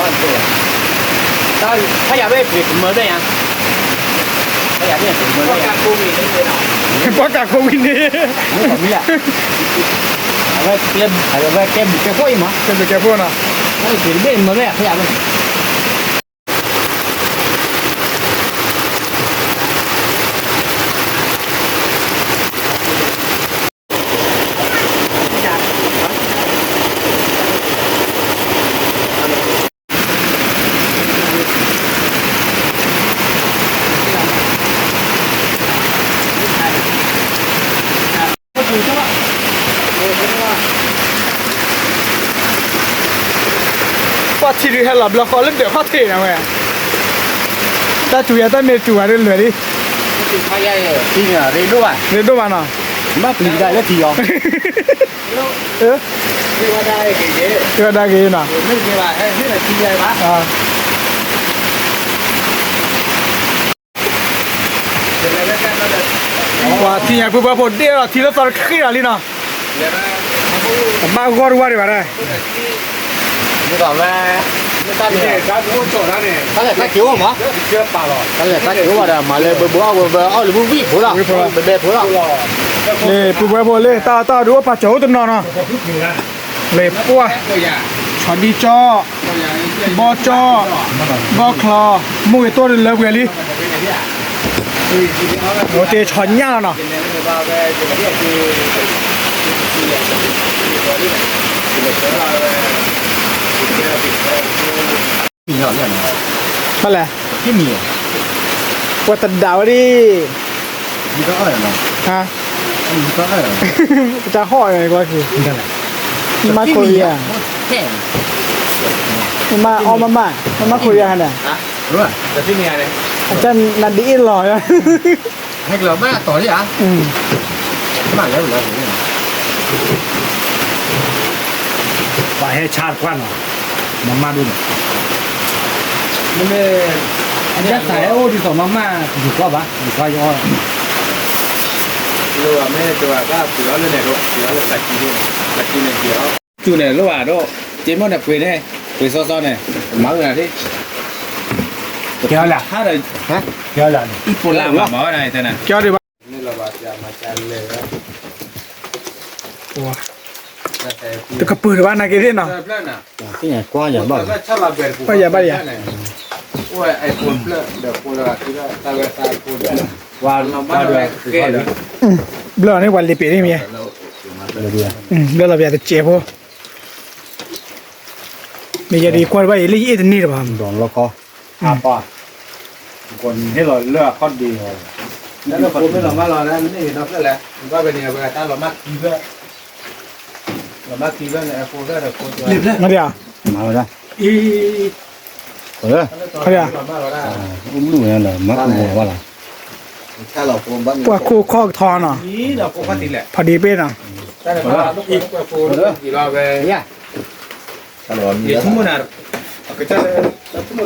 ဖးယၤဘ့ၣ်ပှ့ၤကမၢဘ့ၣ်ညါ, ဖးယၤဘ့ၣ်ပှ့ၤကမၢဘ့ၣ်ညါ, ပှၤကးကိးဝံၤန့ၣ်, မ့ၢ်, အဝဲ, အဝဲကဲဘျုးကဲဖှိၣ်အံၤမး, ကဲဘျုးကဲဖှိၣ်နီၤ, ပှ့ၤတဘ့ၣ်မၢဘ့ၣ်ဖးယၤဘ့ၣ် ပှၤထံၣ်ဒုးဟဲလီၤဘျီဃီလၢဒၢးခီၣ်ထံးန့ၣ်ဝဲ, တၢ်စူၤယၤတၢ်မ့ၢ်စူၤဝဲဒၣ်လွဲၢ်လံ, ရ့ဒိၣ်ဘၣ်, ရ့ဒိၣ်ဘၣ်နီၤ, ဘၣ်ပျံၤကဒါလၢထံအီၤ, ကဒါက့ၤနီၤ ပှၤထံၣ်ညါ ပုၢ်ဝဲၢ်ဖိဒ့ၣ်လီၤထံလၢသီတဃ့လီၤလံနီၤ, တဘၣ်ဂီၢ်တဝါဒံးဘၣ်ဒၣ်, မ့ၢ်ဒီးဝဲ, တၢ်လဲၤတၢ်က့ၤအိၣ်မး, တၢ်လဲၤတၢ်က့ၤအိၣ်မးဒီး မၤလၢဘၢဘၢအီၣ်ဝဲဘၢအီၣ်လၢဝံၣ်ဖိလီၤ, ဝံၣ်ဖိလီၤ, ဘဲဘဲဖိလီၤ, လၢပုၢ်ဝဲၢ်ဖိလၢတၢ်အီၣ်တၢ်အီဒုးအိၣ်ပာ်စၢၤအိၣ်တနီၤနီၤ, လၢပှၢ်, ဆီဒံကၠီၣ်, ဘီကၠီၣ်, ဘီချီ, မိၢ်ဂ့ၤတိၢ်တလၢပှဲၤလံ, အိၣ်တ့ၢ်ဆီညၣ်လီၤနီၤ, ဖဲလဲၣ်, ပှၤတဒၣ်ဝဲဒၣ်, ဟါ, ပတၢ်ဟီၣ်ကွၢ်က့ၤ, မ့ၢ်မါခိၣ်ယၤ, မ့ၢ်မါအီၣ်မးမး, မ့ၢ်မါခိၣ်ယၤဟဲန့ၣ်, အတၢ်နါဒ်အ့ၣ်လီၤ, ဟဲကလီၤဘၣ်တီၤလံဧါ, မ့ၢ်လဲၤဝဲလီၤ, ပှၤဟဲဆါတခွါနီၤ, မၤမၢ်ဒိၣ်န့ၣ်, မ့မ့ၢ်, အတၢ်သးဟဲအိၣ်ဒ်သိးမၤမၢ် ယူၤကွၢ်ဘၣ်, ယူၤကွၢ်ယအီၣ်, လိၣ်ဘၣ်မ့ၢ်တဝဲဘၣ်ပှ့ၤအီၣ်လၢန့ၣ်ဒီး ပှ့ၤအီၣ်လၢပာ်ကံ, ပာ်ကံန့ၣ်ပှ့ၤအီၣ်, စူၤန့ၣ်လိၣ်ဘၣ်ဒီး, က့မိၣ်န့ၣ်ပှ့ၤန့ၣ်, ပှ့ၤစီစီန့ၣ်, မၤဝဲဒၣ်ဒ်, ကဲလၢ, ကဲလၢ, အံၤပိလၢမၤမၤဝဲဒၣ်န့ၣ်, ကဲဒ်ဘၣ် တကပၤတဘၣ်နာ်က့သ့ၣ်နီၤ, ကွၢ်ယၤဘၣ်, ကွၢ်ယၤဘၣ်ယၤ, ဘျီန့ၣ်ပှၤလံၤပ့ၤန့ၣ်မ့ၢ်, ဘျီလီၤပယၤတစဲးဖိ, မ့ၢ်ယဲဒ်ကွၢ်တဘၣ်ယဲလၢယအ့ၣ်တန့ၢ်တဘၣ်, အပၢ်, ဟ့ၣ်လီၤလၢအခီၣ်ဒ့, လၢဖိမ့ၢ်လီၤမၢ်လီၤန့ၣ်, ဘၣ်ဝဲန့ၣ် အဝဲတၢ်လီၤမၢ်ကံဘၣ်, လီၤမၢ်ကံဘၣ်န့ၣ် အဖိဘၣ်ဒီးဖိ, မ့ၢ်ဒ်, အံၤ, ခီဒၣ် အိၣ်ဘျုးဝဲလီၤ မၤအိၣ်ဝဲလီၤ ပှၤခိၣ်ခီၣ်ကထီနီၤ ဖးဒံးပ့ၢ်နီၤ ဘၣ်လံနီၤ အိၣ်ဒံး ကဲ လီၤဆံနီၤ ပှၤလၢယီၢ်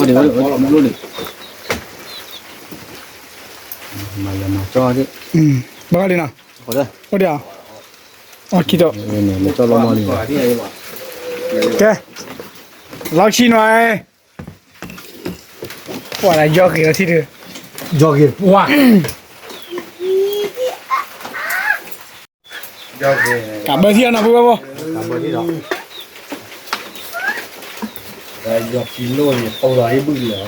ဂ့ၤလီၤထံၣ်ဒုး ယီၢ်ဂ့ၤ ပှၤ ကးဘၢထံအနီၤ ဖုဝဲဖိ ယီၢ်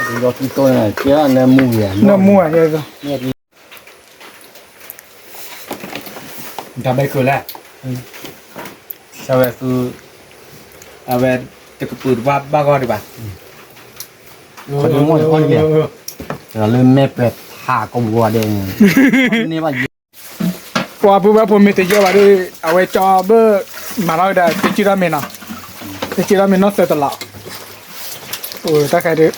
ထံတိၢ်န့ၣ် ကဲနၢမူဂ့ၤ နၢမူဂ့ၤ တၢ်ဘဲကၢၤလဲၣ် ဆၢဝဲသု အဝဲ တကပုာ်တဘၣ်ဘၣ်ဂီၢ်ဒံးဘၣ် လၢမဲာ်ပၢၤထးကဝီၤဒဲးန့ၣ် ပှၤပုၢ်ဝဲၢ်ဖိမ့ၢ်တယီၢ်ဘၣ်ဒီး အဝဲကၠီဘၢၣ်မၤထီၣ်ဝဲဒၣ် တကံထီၣ်မ့ၢ်နီၤ တကံထီၣ်မ့ၢ်နီၢ်သၢတလီး တၢ်ခဲဒုး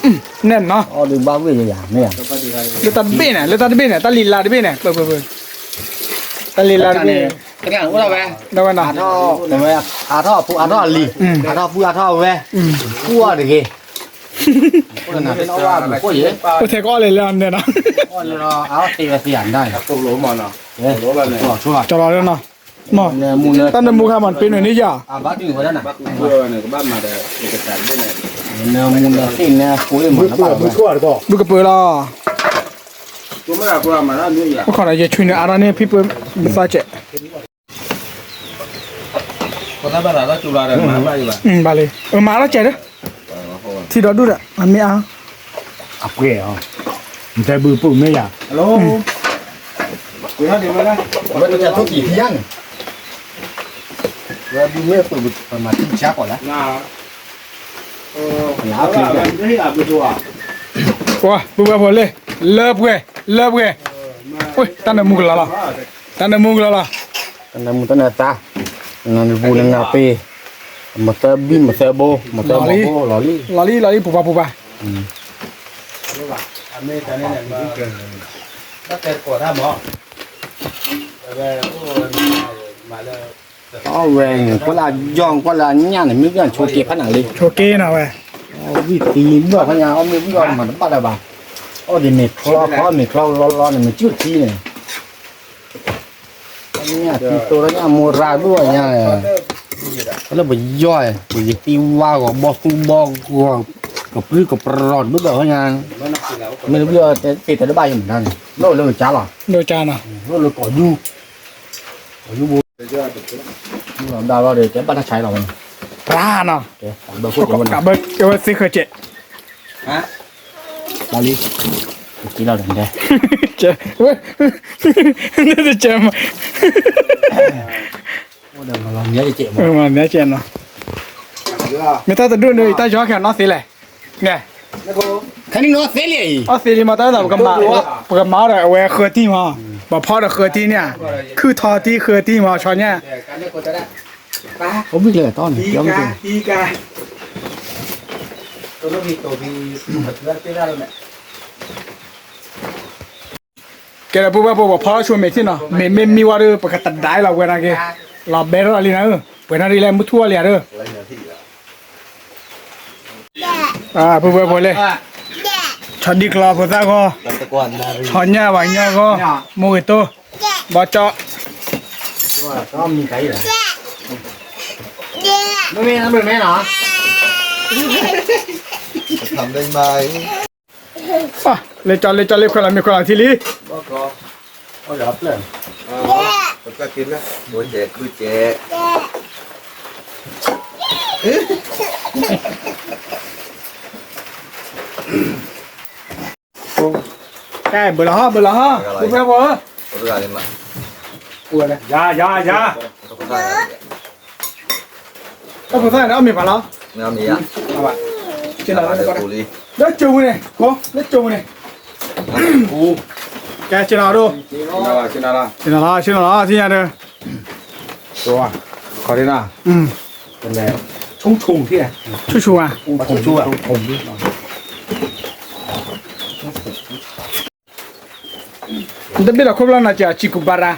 နဲၣ်နီၤ လၢတၢ်တဘ့ၣ်န့ၣ် လၢတၢ်တဘ့ၣ်န့ၣ် တၢ်လံၤလါတဘ့ၣ်န့ၣ် ပၢပၢပၢ တၢ်လံၤလါတဘ့ၣ် ဒၣ်ဝဲနီၤ အါထီၣ်ဖိအါထီၣ်လံၤ အါထီၣ်ပုၢ်အါထီၣ်ဝဲၢ် အိၣ်တဂ့ၤ အိၣ်ထဲကအီၣ်လဲၣ်လၢအီၤန့ၣ်နီၤ အီၣ်သ့ဝဲသ့ၣ်အဒၣ် ကၠီလီၤနီၤ တၢ်နၢမူခါမး ပ့ၤနုာ်န့ၢ်ယၤ ဘုကပၢၤလီၤ အခီၣ်ဒီးယဆွံနုာ်အါထီၣ်န့ၢ်ဖံပၢၤမသးကဲး ဘၣ်လံ မၤထီၣ်ကဲးဒီး ထံဒီဒူၣ်ဒီး အမ့ၢ်အါ အပှဲၤအီၤ နတဲဘုကပၢၤမ့ၢ်ယၤ ဝဲတကထိၣ်ကံၤဖံယါန့ၣ် ဝဲဘုမ့ၢ်ပၢၤပမၤထံဆါကီးလၢ ပှၤ ပုၢ်ဝဲၢ်ဖိလ့ၣ် လၢပှဲၤ လၢပှဲၤ တၢ်နၢမူကလီၤလီၤ တၢ်နၢမူကလီၤလီၤ တၢ်နၢမူတၢ်နၢသါ နၢနပူၤနၢနပ့ၤ မသၢဘံၣ်မသၢဘိ မသၢဘိလီၤလံ လီၤလံ လီၤလံ ပူၤပၤပူၤပၤ အဝဲ ကွၢ်လၢအယီၢ် ကွၢ်လၢအညၣ်န့ၣ် မ့ၢ်ဝံၣ်အဆိက့ဖးနၤလံ ဆိက့နီၤဝဲ ဝံၣ်သံဘၣ်ဖးညါ အီၣ်မ့ၢ်ဝံၣ်အီၣ်မၤတဘၣ်လၢၤဘၣ် အီၣ်ဒ်န့ၣ်ချီချီ မ့ၢ်ချီလီလီန့ၣ် မ့ၢ်စုၣ်ထံန့ၣ် ညၣ်သံတိၢ်လၢညၣ်မိၢ်ရၢ်ဒိၣ်ညါ လၢပယီၢ် ပယသံဝါဂီၤဘီသူဘီဂီၤ ကပြုၢ်ကပြီၤတဘျီဘျီညါ မ့ၢ်တဘျီသ့ၣ်တဘၣ်ယမၤတၢ်န့ၣ် လိၣ်လၢကၠါလီၤ လိၣ်ကၠါနီၤ လိၣ်လၢကီၢ်ယူ ကီၢ်ယူဘိ မုၢ်လီၤဒါလီၤဒီး ကဲဘၣ်တၢ်ဆါလီၤဝဲန့ၣ် ပြၢနီၤ ကဘၢကဘၢကဝဲသ့ဃၢၤကဲး ဘၣ်လံ က့လီၤဒီး ဝဲ နတကဲးမး မၤမ့ၢ်ကဲးနီၤ မ့ၢ်တၢ်တဒူၣ်န့ၣ် တၢ်ယီၤခဲနီၣ်သ့လဲၣ် နဲၣ် ခဲနံၣ်နီၣ်သ့လံ အီၣ်သ့လံမး တၢ်လၢပကမၤ ပကမၤအီၤဒီး အဝဲဃၢၤတံၢ်မး ပဖီဒီးဃၢၤတံၢ်န့ၣ် ခုၣ်ထီတံၢ်ဃၢၤတံၢ်မး ဆီညါ အိၣ်ဘှံးကျဲတီန့ၣ် ကဲဒီးပုၢ်ဝဲၢ်ဖိ ပဖီဆိမဲာ်ထံနီၤ မ့မ့ၢ်မံဝဲဒီး ပကတဒါလီၤဝဲနာ်က့ လီၤဘဲထီၣ်လီၤလံနၤဧၢ ပှဲၤနီၣ်ဒ်လဲၣ် မုၢ်ထူၣ်ဝဲလံဧါဒီး ပုၢ်ဝဲၢ်ဖိလၢ ဆီဒံၣ်ကျီဖိသၣ်ဂီၢ် ဆီညၣ်ဝဲညီဂီၢ် မိၢ်ဂ့ၤတိၢ် ဘီကၠီ မ့မ့ၢ်မ့မ့ၢ်နီၤ လၢကၠီလၢကၠီလၢခွဲးလီၤမ့ၢ်ခွဲးလီၤထံလံ ဘၢလီၤဟီ ဘၢလီၤဟီ ပုၢ်ဝဲၢ်ဖိဧၢ ယၤ ယၤ ယၤ တၢ်ဖိသၣ်န့ၣ် အီၣ်မ့ၤဖးလီၤ လၢကၠိပူၤန့ၣ် လၢကၠိပူၤန့ၣ် ကဲ ဆ့ၣ်နီၤဒိၣ် ဆ့ၣ်နီၤလီၤ ဆ့ၣ်နီၤလီၤ ဆ့ၣ်နီၤလီၤ ဆ့ၣ်နီၤဒိၣ် ခီဒ်နီၤ ကလဲၤ ဆူၣ်ဆူၣ်ဧါ, နတဘ့ၣ်ဒီးခိၣ်ဖျီၣ်နီၤ စၢၤဆံကူးဘါရါ,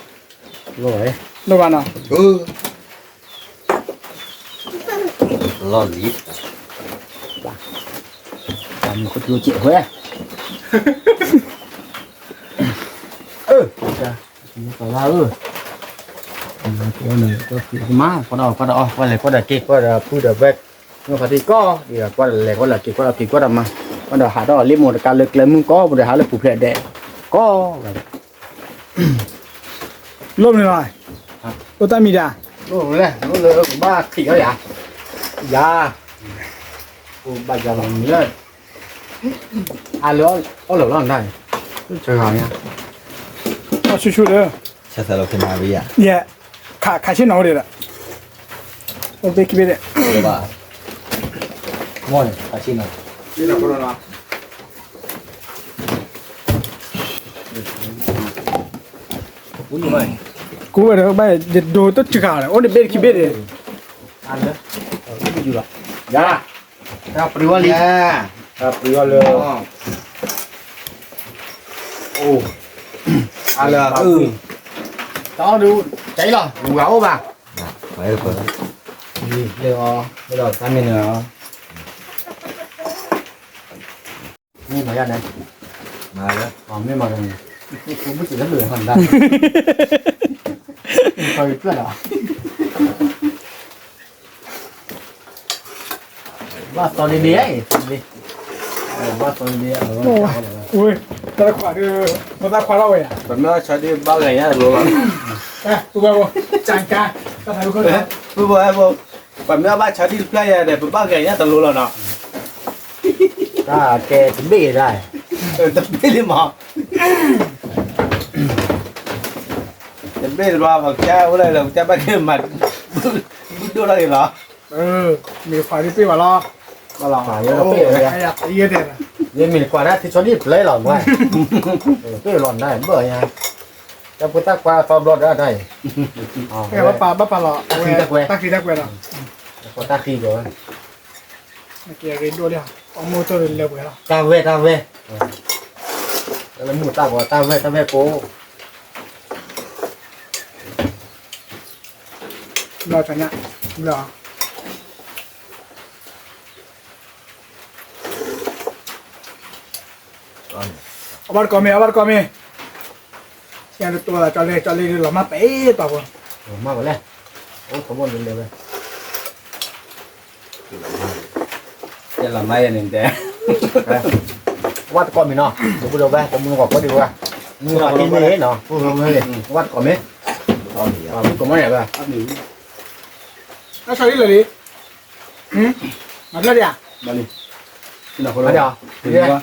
လိၣ်ဘၣ်နီၤ, လီၤလံ, တၢ်မုၢ်ခိၣ်ကျိစဲးဝဲ, အၢ ပှၤဧၢ, မါ ကွၢ်ဒီး ကွၢ်ဒီးအီၣ် ကွၢ်လဲၤကွၢ်ဒီးက့ၤ ကွၢ်ဒီးဖုဒီးဘဲ, မ့ၢ်ဖါတံၢ်ကီၢ် ဒ်ဒီးကွၢ်ဒီးလဲၤကွၢ်ဒီးက့ၤ ကွၢ်ဒီးဖံးကွၢ်ဒီးမၤ ကွၢ်ဒီးဟးထီၣ်လံာ်မိၢ်တကါလၢကျဲမုၢ်ကီၢ် ပူၤဒီးဟးလၢပူၤဖျဲးဒဲး ကီၢ် လိၣ်မနုၤလီၤ, လိၣ်တၢ်မံၤဒၣ်, လိၣ်လၢ လိၣ်လၢကဘၣ်ခံးအီၤယၤ, ယၤ, အိၣ်ဘၣ်ယၤလီၤမံၤလၢ အါလၢအီၣ်လၢာ်လီၤနၤ, ဆှၢဂၤညါ, အီၣ်ဆူၣ်ဆူၣ်ဒီး, ဆၢသးလီၤဖဲနၤဝံၤယၤ, ယဲ, ခးဆ့ၣ်နီၤအိၣ်ဒံးဒီး, အိၣ်ဘ့ၣ်ခံဘ့ၣ်ဒံး, ဘၣ်, မ့ၢ်န့ၣ် ခးဆ့ၣ်နီၤ, ကူဝဲဒီးဘၣ် ယဒိတစှၤဒီး အိၣ်ဒံးဘ့ၣ်ခံဘ့ၣ်ဒံး, အါလၢ, ယၤ တၢ်ပျံၤဝဲလံ, တၢ်ပျံၤဝဲလၢ, အိၣ်, အါလၢ, တၢ်အီၣ်ဒုး, ကဲလီၤ ဝၤအိၣ်ဘၣ်, လၢအီၤ, လၢဒီးတၢ်မ့ၢ်န့ၣ်လီၤ, မ့ၢ်မၤယၤန့ၣ်, မၤလၢ, မ့ၢ်မၤန့ၣ်, ဘုၣ်စံးလၢဘုၣ်ဟီနၤ, ခီဖျိလီၤ ဘၣ်သီဒ်ဒ်, ဘၣ်သီဒ်ဒ်, ဝဲ, တၢ်တခွးဒုး, ပသၣ်ခွါထီၣ်ဝဲယၤ, ပမ့ၢ်ဘၣ်ဆါဒ်ဘၣ်ဂဲၤညါတလိၤလီၤ, ပဝဲ, ကၠကါ, တၢ်သးဒုးခိၣ်, ပဝဲ, ပမ့ၢ်ဘၣ်ဆါဒ်တဖျၢၣ်ယၤဒီး ပဘၣ်ဂဲၤညါတလိၤလီၤနီၤ, တၢ်ကဲတဘ့ၣ်ဒၣ်, တဘ့ၣ်လံမး တဘ့ၣ်တဘျီ ပကစၢ်အိၣ်လၢဒီး ပကစၢ်ဘၣ်က့ၤမၤ ဘုၣ်ဒိၣ်ထီၣ်က့ၤလီၤ, မ့ၢ်တခွးဒ်ပ့ၢ်ဘၣ်လီၤ, ယဲမ့ၢ်တခွး တၢ်ထံဆီဒ်တဖျၢၣ်လီၤ, ပ့ၢ်လီၤနၤဘၣ်ယါ, တၢ်ဖိသၣ်ခွါသီဘျီဒီးတၢ်အံၤ, ဘၣ်ပာ်လီၤ, တၢ်ဃံတၢ်ကွဲး, တၢ်ဃံတၢ်ကွဲးလီၤ, တၢ်ဃံဒီး တၢ်ဝဲတၢ်ဝဲ, လၢမုၢ်တၢ်ဂီၤတၢ်ဝဲတၢ်ဝဲကိး, ဘျီညါ, ဘျီ, အဘၣ်တကိးမ့ၢ် အဘၣ်တကိးမ့ၢ်, ယၤတတိၤလီၤ ကၠီလ့ ကၠီလ့လီၤမၢ်ပဲာ်တီၤဖိ, လီၤမၢ်ဝဲလဲၣ်, အိၣ်ထီဘိန့ၣ်လဲၤဝဲ တဲလီၤမၢ်ယဲန့ၣ်တဲ, ဝၣ်တကိးမ့ၢ်နီၤ တဘူဒီးဝဲ တမူနကီၢ်ကီဒံးဝဲ, မူနကီၢ်ကီဒံးနီၤ, ဝၣ်တကိးမ့ၢ်, မူကီၢ်မ့ၢ်ယၤဘၣ်, အဆၢလံလၢာ်လံ, မၤဖျၢၣ်ဒံးဧါ, မၤဖျၢၣ်ဒံးဧါ,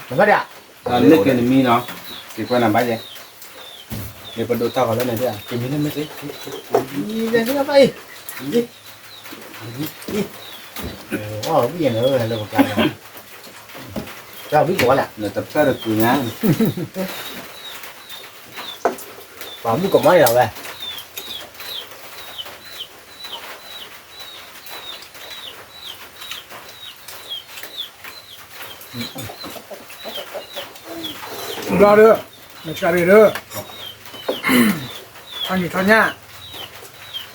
မ့ၢ်ကဲနမံနီၤ, က့ၤကွၢ်နၤဘၣ်ယဲ, မ့ၢ်ပဒိးထီၣ်ဃီလၢန့ၣ်ဒံးဧါ, က့ၤမံန့ၣ်မ့ၢ်က့ၤ, က့ၤမံန့ၣ်မ့ၢ်က့ၤ, အီၣ်ဝံၣ်ယဲန့ၣ်လၢပကျါန့ၣ်, တၢ်ဝံၣ်ကီးဝဲလဲၣ်, နတဖျၢၣ်တကူညါ, ပှၤမုၣ်ကီးမးန့ၣ်လီၤဝဲ, ဘျီဒီး, မ့ၢ်ဆှးရ့ၣ်ဒီး, ထီၣ်ညၣ်ထီၣ်ညၣ်, ဒ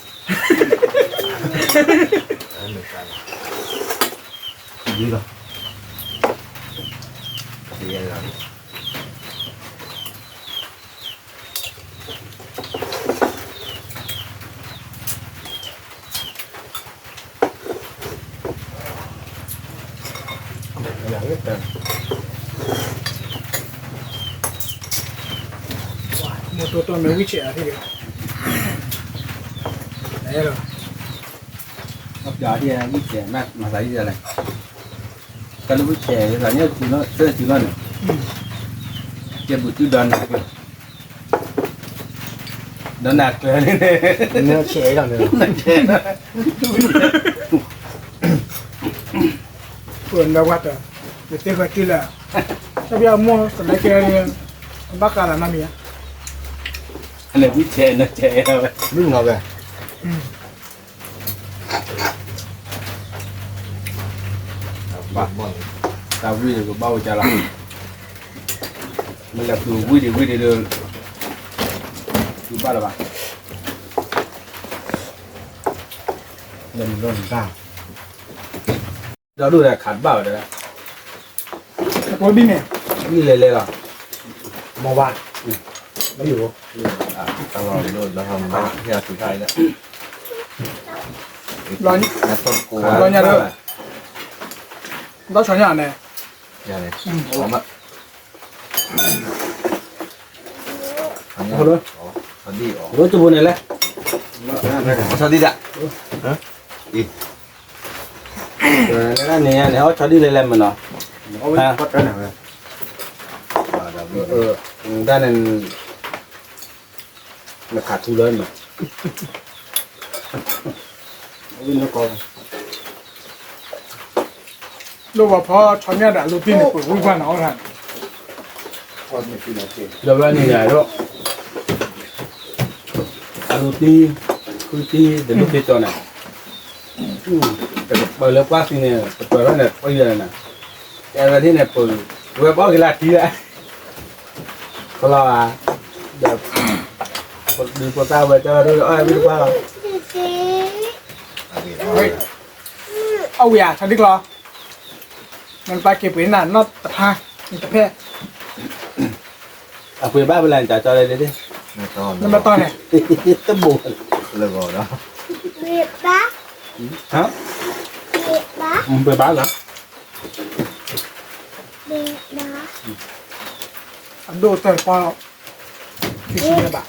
်လီၤ, မိၢ်တိၢ်တိၢ်မ့ၢ်ဝံၣ်ဆဲးအီၤထံၣ်ဒီး, လီၤ, ဝံၣ်ဆဲးမၤသးဒ်လဲၣ်, တၢ်လၢဝံၣ်ဆဲး သးညါတုၤလီၤန့ၣ်, ကဲဘူးတုၤဒီးနၤ ဒီးနၤကျၢၤန့ၣ်, နဆဲးလီၤန့ၣ်, နဆဲးလီၤ, ပနဝတ, ယသ့ၣ်ဃီတုၤလၢ, တၢ်ပျၢ်မိၢ်တလဲကဲ, ဘၣ်ဃးလၢမၤမံၤဧါ, နဝံၣ်ဆဲးနဆဲးလီၤဝဲ, မုၢ်နီၤဝဲ အ ဘၣ်, တၢ်ဝံၣ်န့ၣ် ပဘၣ်အိၣ်ကၢ်လီၤ, မ့ၢ်လဲၤဃုဝံၣ်ဒံးဝံၣ်ဒံးဒီး ဃုဘၣ်လၢၤဘၣ်, လၢမုၢ်လီၤနတၢ် ဒီဒိၣ်ဒီးခးတဘၣ်ဝဲဒီး, အကိးဒ်န့ၣ်, ဒ်လဲၤလဲၤလီၤ, မ့ၢ်ဘၣ်, မ့ၢ်ယိၤ, တၢ်လီၤဒိၣ်ဒီးမ့ၢ်ဘၣ်, ဟဲအီၤဆူၣ်ခါအံၤလၢ, လီၤညါဒီး, ဒီးဆီညါန့ၣ်, ယၤန့ၣ်, အီၣ်မး, အီၣ်, ဒ်အီၣ်, ဒ်တဘိန့ၣ်လဲၣ်, ဆီဒံၣ်ဒၣ်, အံၤ န့ၣ်န့ၣ် အီၣ်ဆီဒံၣ်လဲၤလဲၤမ့ၢ်နီၤ, တၢ်န့ၣ် နခးထူလၢမ့ၢ်, ဒိၣ်ဘၣ်ဖီဆီညါဒီးအလိၤတံၢ်န့ၣ် ပှ့ၤဝံၣ်ပှၢ်န့ၣ်အီၣ်တၢ်န့ၣ်, ဒီးဝဲန့ၣ်ယၤဒီး အလိၤတံၢ်, ဃုတံၢ် တလိၣ်က့ၤကၠီန့ၣ်, ပှၤလၢကွၢ်သံန့ၣ် ပတြၢၤထီၣ်န့ၣ် ပှၤယၤန့ၣ်, တဲဝဲဒ်န့ၣ် ပဝဲပအီၣ်က့ၤလၢတံၢ်လၢ, ကလီၤဧါ, ဒီး ပဒုးဖိသၣ်ဝဲတဲဝဲဒ်အီၣ်ဝံၣ်တပှၢ်လီၤ, အီၣ်ဝံၣ်ဧါ ဆီဒံၣ်ကျီ, နပာ်က့ၤပှ့ၤနၤနီၢ်တဖါ, တဖဲ အပှ့ၤဘၣ်ဖဲလဲၣ် နတၢ်ကၠီလၢဒ်, နမ့ၢ်တီၢ်န့ၣ်, တဘိ, လၢဂီၤဒီး, ပှ့ၤဘၣ်လီၤ, အဒိၣ်တၢ်ပီ, ခံဆံဘၣ်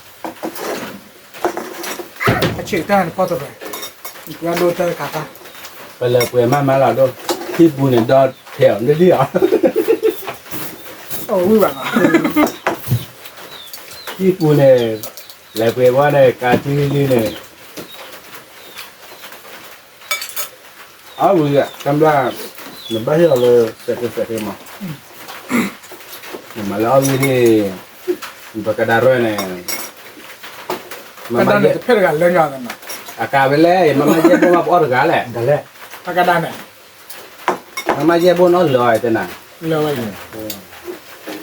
အဆံးတၢ်န့ၣ်ဖီတရၢ, ပှၤဒိၣ်တၢ်ခးသၣ်, ပလဲၤပှဲၤမးမးလီၤဒိၣ်, ဟံၣ်ပူၤန့ၣ်ဒီထဲအီၤ ဒ်အီၤ, ဝံၣ်ဘၣ်, ဟံၣ်ပူၤန့ၣ်, လဲၤပှဲၤဝဲန့ၣ် ကးထံလံန့ၣ်, အီၣ်ဝံၤ တဘျၣ်, နဘၣ်ဟ့ၣ်အီၤလၢ စဲးကဲစဲးကဲမး, နမၤလၢအီၣ်ဝံၤန့ၣ်, ပကဒါရဲၣ်န့ၣ်, ကဒါန့ၣ်တဖဲၣ်တဂၤလၢညါ, အကးဝဲလဲၣ် မမါယဲၢ်ဘိၣ်မးပအီၣ်တဂၤလဲၣ်, အကဒါန့ၣ်, မမါယဲၢ်ဘိၣ်နီၢ်လၢၤအီၤတဲနၤ, လၢၤဝဲ,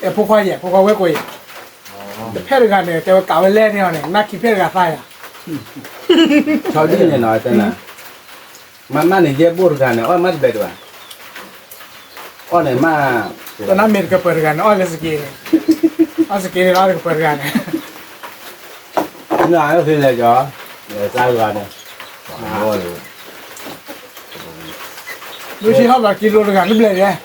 အဲၣ်ဖိခွါယဲၢ် ဖိခွါဝဲၢ်ကိးယဲၢ်, တဖဲၣ်တဂၤန့ၣ် တဲဝဲကးဝဲလဲၣ်န့ၣ်အီၤန့ၣ် နၢ်ခံဖဲၣ်တဂၤသးယၤ, ဆီဒံၣ်န့ၣ်နီၤတဲနၤ, မမါန့ၣ်ယဲၢ်ဘိၣ်တဂၤန့ၣ် အီၣ်မးတဘဲတဘၣ်, အီၣ်န့ၣ်မး, တနၢ်မ့ၢ်တကပၤတဂၤန့ၣ် အီၣ်လၢစက့န့ၣ်, အီၣ်စက့န့ၣ်လီၤတကပၤတဂၤန့ၣ်, နဖဲလဲၣ်ကီ, လဲၤတၢ်ဂၤန့ၣ် လၢဆံဟီၣ်ဘၣ်ကံလိတဂၤ နဘျဲၣ်ယဲၢ်,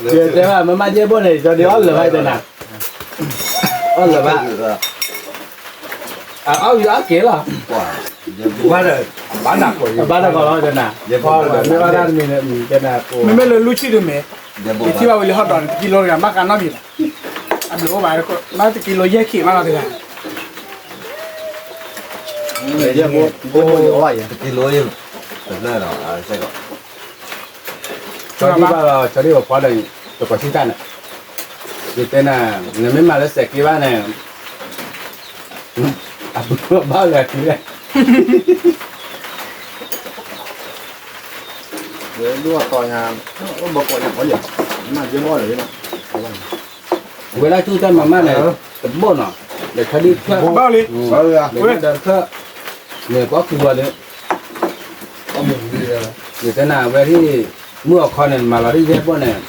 တဲဘၣ် မမါယဲၢ်ဘိၣ်န့ၣ် ကၠီဒုးအီၣ်လၢၤဘၣ်တဲနၤ, အီၣ်လၢၤဘၣ်, အအီၣ်ဝံၤအီၣ်က့ၤလီၤ, ဘၣ်တၢ်ကီလီၤတဲနၤ, မ့ၢ်ဘၣ်တၢ်တမံၤန့ၣ် တဲနၤ, မ့မ့ၢ်လၢလူထံၣ်တမ့ၢ်, ယထံၣ်ဘၣ်ဝံၤလၢဟီၣ်ဒီးန့ၣ် တကံလိတဂၤ ဘၣ်ဃးနီတမံၤလီၤ, အဘျုးအိၣ်ဘၣ်, မ့ၢ်တကံလိယဲၢ်ခံးမးလီၤတဂၤ တကံလိ, ဆီဒံၣ်ဘၣ်လီၤ ဆီဒံၣ်ပဖီဒီး တကိးဆံတၢ်န့ၣ်, ယတဲနၤ, နမ့ၢ်မၤလၢစဲးက့ဘၣ်န့ၣ်, အပူၤဘၣ်ဂၤတုၤလဲၣ်, ဒိၣ်အသီညါ, ဘၣ်ကိးညါ, မၤယဲၢ်ဘိၣ်လၢၤ, ဝဲဒၣ်ဆူၣ်တၢ်မၤမးန့ၣ်, တဘိၣ်နီၤ, ဒီးဆီဒံၣ်ဖျၢၣ်, ဘၣ်လံ, ဒီးဖျၢၣ်, န့ၣ်ပှၤကူၤဝဲလၢ ယတဲနၤဝဲဒၣ်, မုၢ်အခီန့ၣ် နမၤလီၤဒ်ယဲၢ်ဘိၣ်န့ၣ်,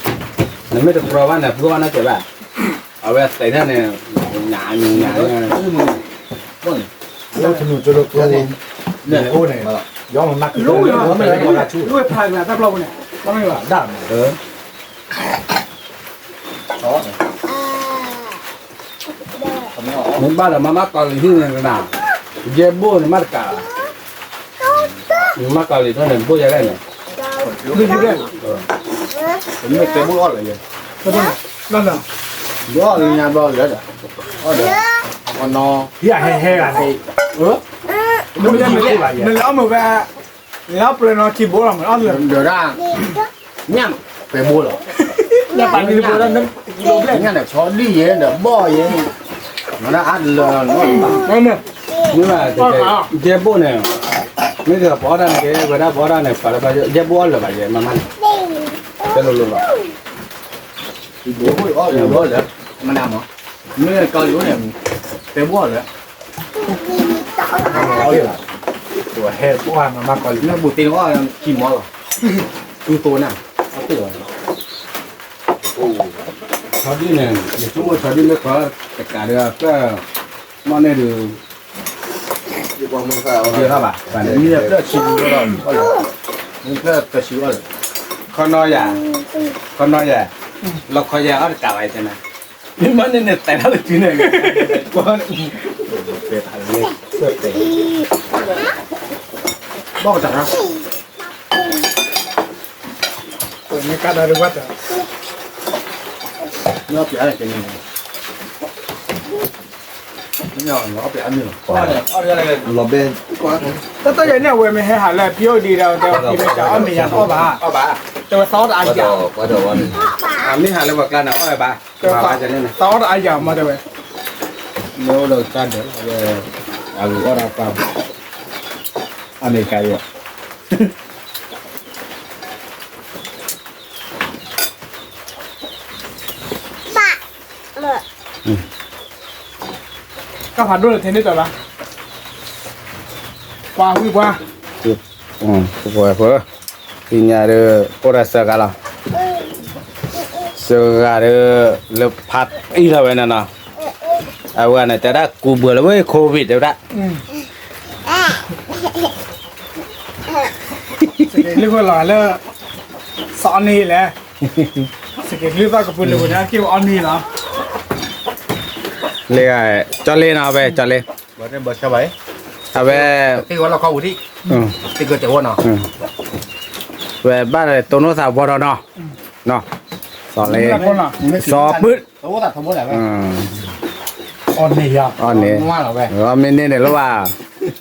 နမ့ၢ်တကြီဘၣ်န့ၣ် ပှၤအီၣ်နီတစဲးဘၣ်, အဝဲသဲးတၢ်န့ၣ်, ညါညါညါ, အိၣ်န့ၣ်, ယမၤမၤက့ၤ, ဖးဂၤတၢ်ပျီပူၤန့ၣ်, မ့ၢ်ဘၣ်ဒီးမၤမးကီၤလံၤဟံၣ်န့ၣ်နၤ, ယဲၢ်ဘိၣ်န့ၣ်မးတကး, နမၤကီၤလံၤထီၣ်န့ၣ် ဘိၣ်ယဲၢ်လဲၣ်န့ၣ်, မ့ၢ်တဲဘိၣ်အီၣ်လၢၤယဲၢ်, ဘိၣ်အီၣ်လၢညါဘျီလၢၤဒီး, အီၣ်ဒီး, ဟဲဟဲဂၤန့ၣ်, နလဲၤအီၣ်မ့ၢ်ဝဲ, နလဲၤအီၣ်ပျဲၢ်နီၤထံဘိလီၤမး, အီၣ်လၢၤဒၣ်, ညၣ်, ပဲဘိလီၤ, ညၣ်ပာ်န့ၣ်ဘိလီၤ, ညၣ်ဒီးဆီဒံၣ်ယဲဒီးဘီၣ်ယဲ, မၤဒၣ်အါတလၢ, မ့ၢ်ဘၣ်, ယဲၢ်ဘိၣ်န့ၣ်, မ့ၢ်ဒီးပအီၣ်တၢ်န့ၣ်က့ ဝဲဒၣ်ပအီၣ်တၢ်န့ၣ်က့ ယဲၢ်ဘိၣ်အီၣ်လၢၤဘၣ်ယဲ မၤမၤန့ၣ်, တဲလိၤလိၤလီၤ, ယဲၢ်ဘိၣ်အီၣ်လၢၤလၢ, မနၤမး, မ့ၢ်ကီလံၤအိၣ်န့ၣ်, တဲဘိၣ်အီၣ်လၢၤ ဟဲပှၢ်မၤမၤကီလံၤ လၢဘူးတ့လီၤ ခံမီလီၤ, သူသိနၤ, အသိလီၤ, ဆီဒံၣ်န့ၣ် ယဆိကမိၣ်ဆီဒံၣ်မ့ၢ်ခီတကးဒီး ကၢ်မီၢ်န့ၣ်ဒုး, ယဘၣ်, မ့ၢ်ဖျၢၣ်ဆံဒုးလီၤ, မ့ၢ်ဖျၢၣ်တဆံအီၣ်လၢၤ, ခီနီယၤ, ခီနီယၤ, လီၤခီယၤအီၣ်တကးဘၣ်တဲနၤ မ့ၢ်မ့ၢ်န့ၣ်န့ၣ် တဲထီၣ်လၢစုန့ၣ်, ဘၣ်ကတၢၢ်, မ့ၢ်ကဒါဒ်ဝဲတၢ်, မ့ၢ်အီၣ်ပျဲန့ၣ်, မ့ၢ်အီၣ်ပျဲန့ၣ်, လီၤဘဲ, တၢ်တၢ်ယၤန့ၣ် အဝဲမ့ၢ်ဟဲဟးလၢ ပယိၣ်ဒံးဒီး တဲဝဲ ပမ့ၢ်တအီၣ်မ့ၢ်ယၤတအီၣ်ဘၣ်, တဲဝဲသီအီၣ်တအါယၤ, မ့ၢ်ဟးလၢပှၤကျါန့ၣ် အီၣ်ဝဲဘၣ်, သီအီၣ်တအါယၤမ့ၢ်တဲဝဲ, မ့ၢ်အိၣ်ဒီးတၢ်ဒၢးလီၤ, အဂုၤအီၣ်တၢ်ပာ်, အမဲရကၤယဲၢ် တၢ်ဖးဒိၣ်လၢထဲန့ၣ်တၢ်ဘၣ်, ပှၤဝံၢ်ပှၤ, ပှၤ, သ့ၣ်ညါဒီး အိၣ်ဒီးစှၤဂၤလီၤ, စှၤဂၤဒီး လၢဖးအံၤလီၤဝဲနီၤနီၤ, အဝဲန့ၣ် တဲဒၣ်ကူးဘၢလၢဝဲ COVID တဲဝဲဒၣ် စကဲးလၢဃိလီၤလၢ စီၤအီနံၤလဲၣ်, စကဲးလၢသီကပူၤလၢဝဲဒၣ်က့ၤအီနံၤလီၤ, လၢ, ကၠီလ့နီၤ ဝဲကၠီလ့, အဝဲ, ဝဲဘၣ်တိၢ်နီၣ်သးဝီထီၣ်နီၤ, စီၤလ့, စီၤပုၢ် အီန့ၣ်, မ့ၢ်န့ၢ်န့ၣ်လၢဘၣ်,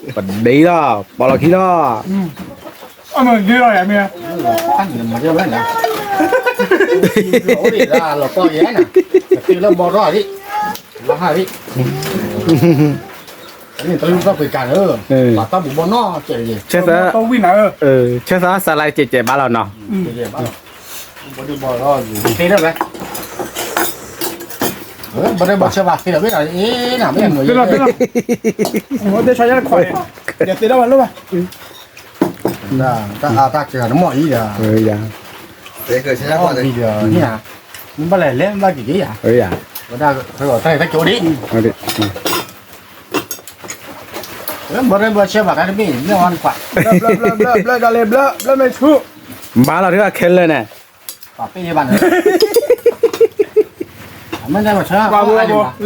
ပဒံလီၤ ပီလီၤခံလီၤ, အမ့ၢ်ဒ်လီၤယၤမ့ၢ်, လီၤကီယဲၢ်နၤ, လၢဘီထီၣ်ဒံး, လီၤဟၣ်ဒံး, တၢ်လၢတၢ်ပှ့ၤကၤလၢ, ပှၤတၢ်ပူၤဘီနီၢ်ကဲး, ဆဲသးစးလါကဲးကဲးဘၣ်လီၤနီၤ, ဘီဒၣ်ဘီဆၢဘၣ်သ့လီၤဘၣ်, အ့နၤမ့ၢ်, သ့လီၤဘၣ်, တၢ်အါတၢ်စှၤတမီၢ်အံၤဒီး, မ့ၢ်ဘၣ်လဲၣ် လဲၣ်ဘၣ်က့ၤက့ၤယၤ, ဝဲဒၣ်တၢ်တၢ်ကၠိဒံး, ဘၣ်ဘၣ်ဆၢဘၣ်တၢ်တမ့ၢ် မ့ၢ်အီၤနကွၢ်, ဘျၢဘျၢဘျၢဘျၢဒီးလဲၤဘျၢ ဘျၢမဲာ်ဆူၣ်, ဘၣ်လီၤဒ်အခဲလၢာ်န့ၣ်, ပာ်ပ့ၢ်ယဘၣ်န့ၣ်, မ့ၢ်တၢ်ဘၣ်ဆၢ,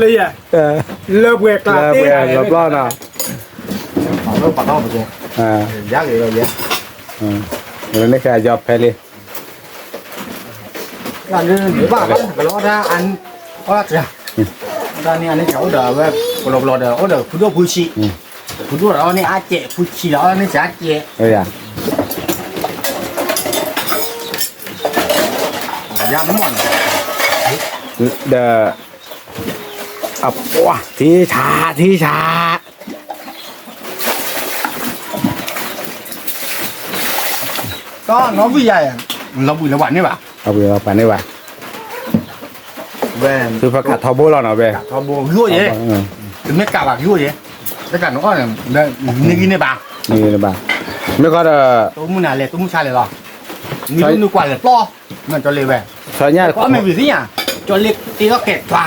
လၢယၤ, လၢပှဲၤကျါတ့ၢ်, လီၤပျီနီၤ, ပာ်လီၤပာ်လီၤပကဲ, ယၤလီၤယၤ, န့ၣ်ခဲယီၤဖဲလံ ဘၣ်ဘၣ်ကလီတၢ်အ, အီၣ်တၢ်, တၢ်န့ၣ်အန့ၣ်ကအိၣ်ဒီးဝဲ, ကလီကလီဒီး အိၣ်ဒီးဖုဒိၣ်ဖုဆံး, ဖုဒိၣ်ဒီးအီၣ်န့ၢ်အါကဲး ဖုဆံးဒီးအီၣ်န့ၢ်စှၤကဲး, ယၤတမီၢ်န့ၣ်, ဒီး, အပှၤ ထံဆး ထံဆး ကီလီၤဘှံးယၤ, လီၤဘှံးလၢပှၤန့ၣ်ဘၣ်, လီၤဘှံးလၢပှၤန့ၣ်ဘၣ်, ဝဲ, သုဖးကးထီဘိလီၤနီၤဝဲ, ထီဘိဂုၢ်ယဲ, တမ့ၢ်ကးဘၣ်ဂုၢ်ယဲ, တကးန့ၣ်အီၣ်န့ၣ်, န့ၢ်ဂံၢ်န့ၢ်ဘါ, န့ၢ်ဂံၢ်န့ၢ်ဘါ, မ့ၢ်ဃီဒီး, တိမုၢ်နၤလဲၣ် တိမုၢ်ဆါလဲၣ်လီၤ, နုၤနုၤကွၢ်လဲၣ်ပျီ, မ့ၢ်ကၠီလ့ဝဲ, ဆီညါ, ကွၢ်မ့ၢ်ဝံၤသ့ၣ်ညါ, ကၠီလ့တ့ထီၣ်ကဲးထွါ,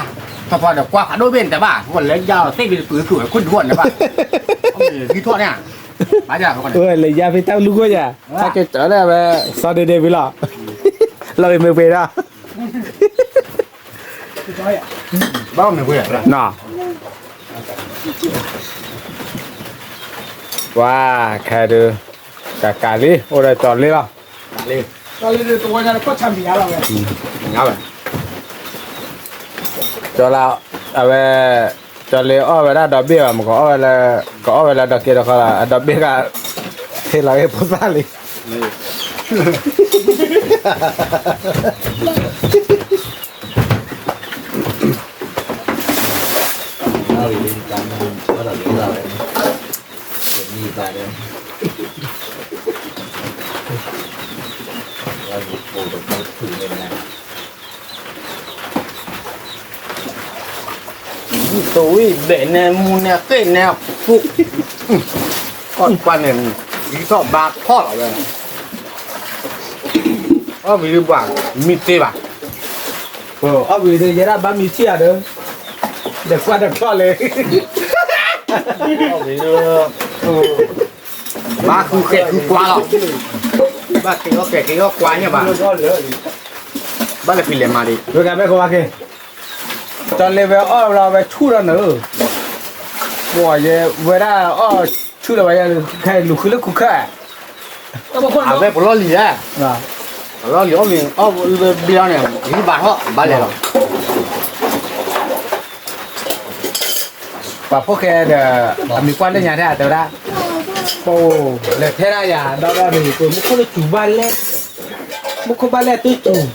ထီၣ်ဖီဒီးကွၢ်ဖးဒိၣ်ဘ့ၣ်န့ၣ်တဘၣ် ကီၢ်လဲၤယါသ့ၣ်ဘ့ၣ်တပၢၤကုၢ်ဒွးန့ၣ်ဘၣ်, ဂံၢ်ထီၣ်န့ၣ်, ဘၣ်ယၤ, လဲၤယါဖဲတၢ်လူၢ်ခိၣ်ယၤ, တၢ်ကဲးတၢ်လၢအဝဲ, စီၤဒ့ဒ့ဝံၤလီၤ, လီၤဂ့ၤမ့ၢ်ပှ့ၤဒီး ဘၣ်မ့ၢ်ဝဲ, ပှၤ, ခဲဒုး, ကကးလံ အိၣ်ဒီးကၠီလ့လီၤ, ကၠီလ့, ကၠီလ့, အဝဲ, ကၠီလ့အီၣ်ဝဲဒၣ်ဒီဘ့ၣ်ဘၣ် မ့ၢ်ကအီၣ်ဝဲလၢ, ကအီၣ်ဝဲလၢဒီကဲဒီဃီလီၤ အဒီဘ့ၣ်ဂၤ, ဟ့ၣ်လီၤဟ့ၣ်ဖိသၣ်လံ လီၤ, တၢ်မ့ၢ်ဘၣ်ဒီးလီၤဝဲ, တမ့ၢ်ဘၣ်ဒီး, လီၤယိၤဖိဒီးဘီထုးန့ၣ်, တိၢ်ဝံၣ်ဘဲၣ်န့ၣ် မူန့ၣ်ဃ့ၣ်န့ၣ်, ကွၢ်ကွၢ်န့ၣ်, ယထီၣ်ဘါထီၣ်လီၤဝဲ, အီၣ်ဝံၤဒုးပှၤ, မံသ့ဘၣ်, အီၣ်ဝံၤဒုး ယဲဒၣ်ဘါမံထံၣ်ဧါဒီး, ဒီးကွၢ်ဒီးချီၣ်လဲၣ်, အီၣ်ဝံၤဒုး, ဘါဃုဃဲၤဃုကွၢ်လီၤ, ဘၣ်က့ၤအီၣ်ဃဲၤက့ၤအီၣ်ကွၢ်ညါဘၣ်, ဘၣ်လဲၤဖံးလဲၤမၤဒံး, ဝဲကဘဲကဝါက့ၤ, တၢ်လဲၤဝဲအီၣ်လီၤဝဲဆူၣ်လီၤနၢၤ, ပှၤယဲဝဲဒၣ်အီၣ်ဆူၣ်လီၤဝဲ, ခဲလူၤဃုလၢခူခဲ, အဝဲပလီၢ်လံၤဧါ, ပလီၢ်လံၤအီၣ်မ့ၤ အီၣ်လၢဘ့ၣ်အီၤန့ၣ် ယဘၣ်ထီၣ်ဘၣ်လဲၤလီၤ. ပှၤဖိၣ်ဃဲဒီး အမံၤကွၢ်လၢညါထဲတဲဝဲဒၣ်, ပအိၣ်လဲၤထဲဒၣ်ယၤ ဒီဒီန့ၣ် ပမူခိၣ်လၢစူၤဘၣ်လဲၣ်, မူခိၣ်ဘၣ်လဲၣ်တစူၤ,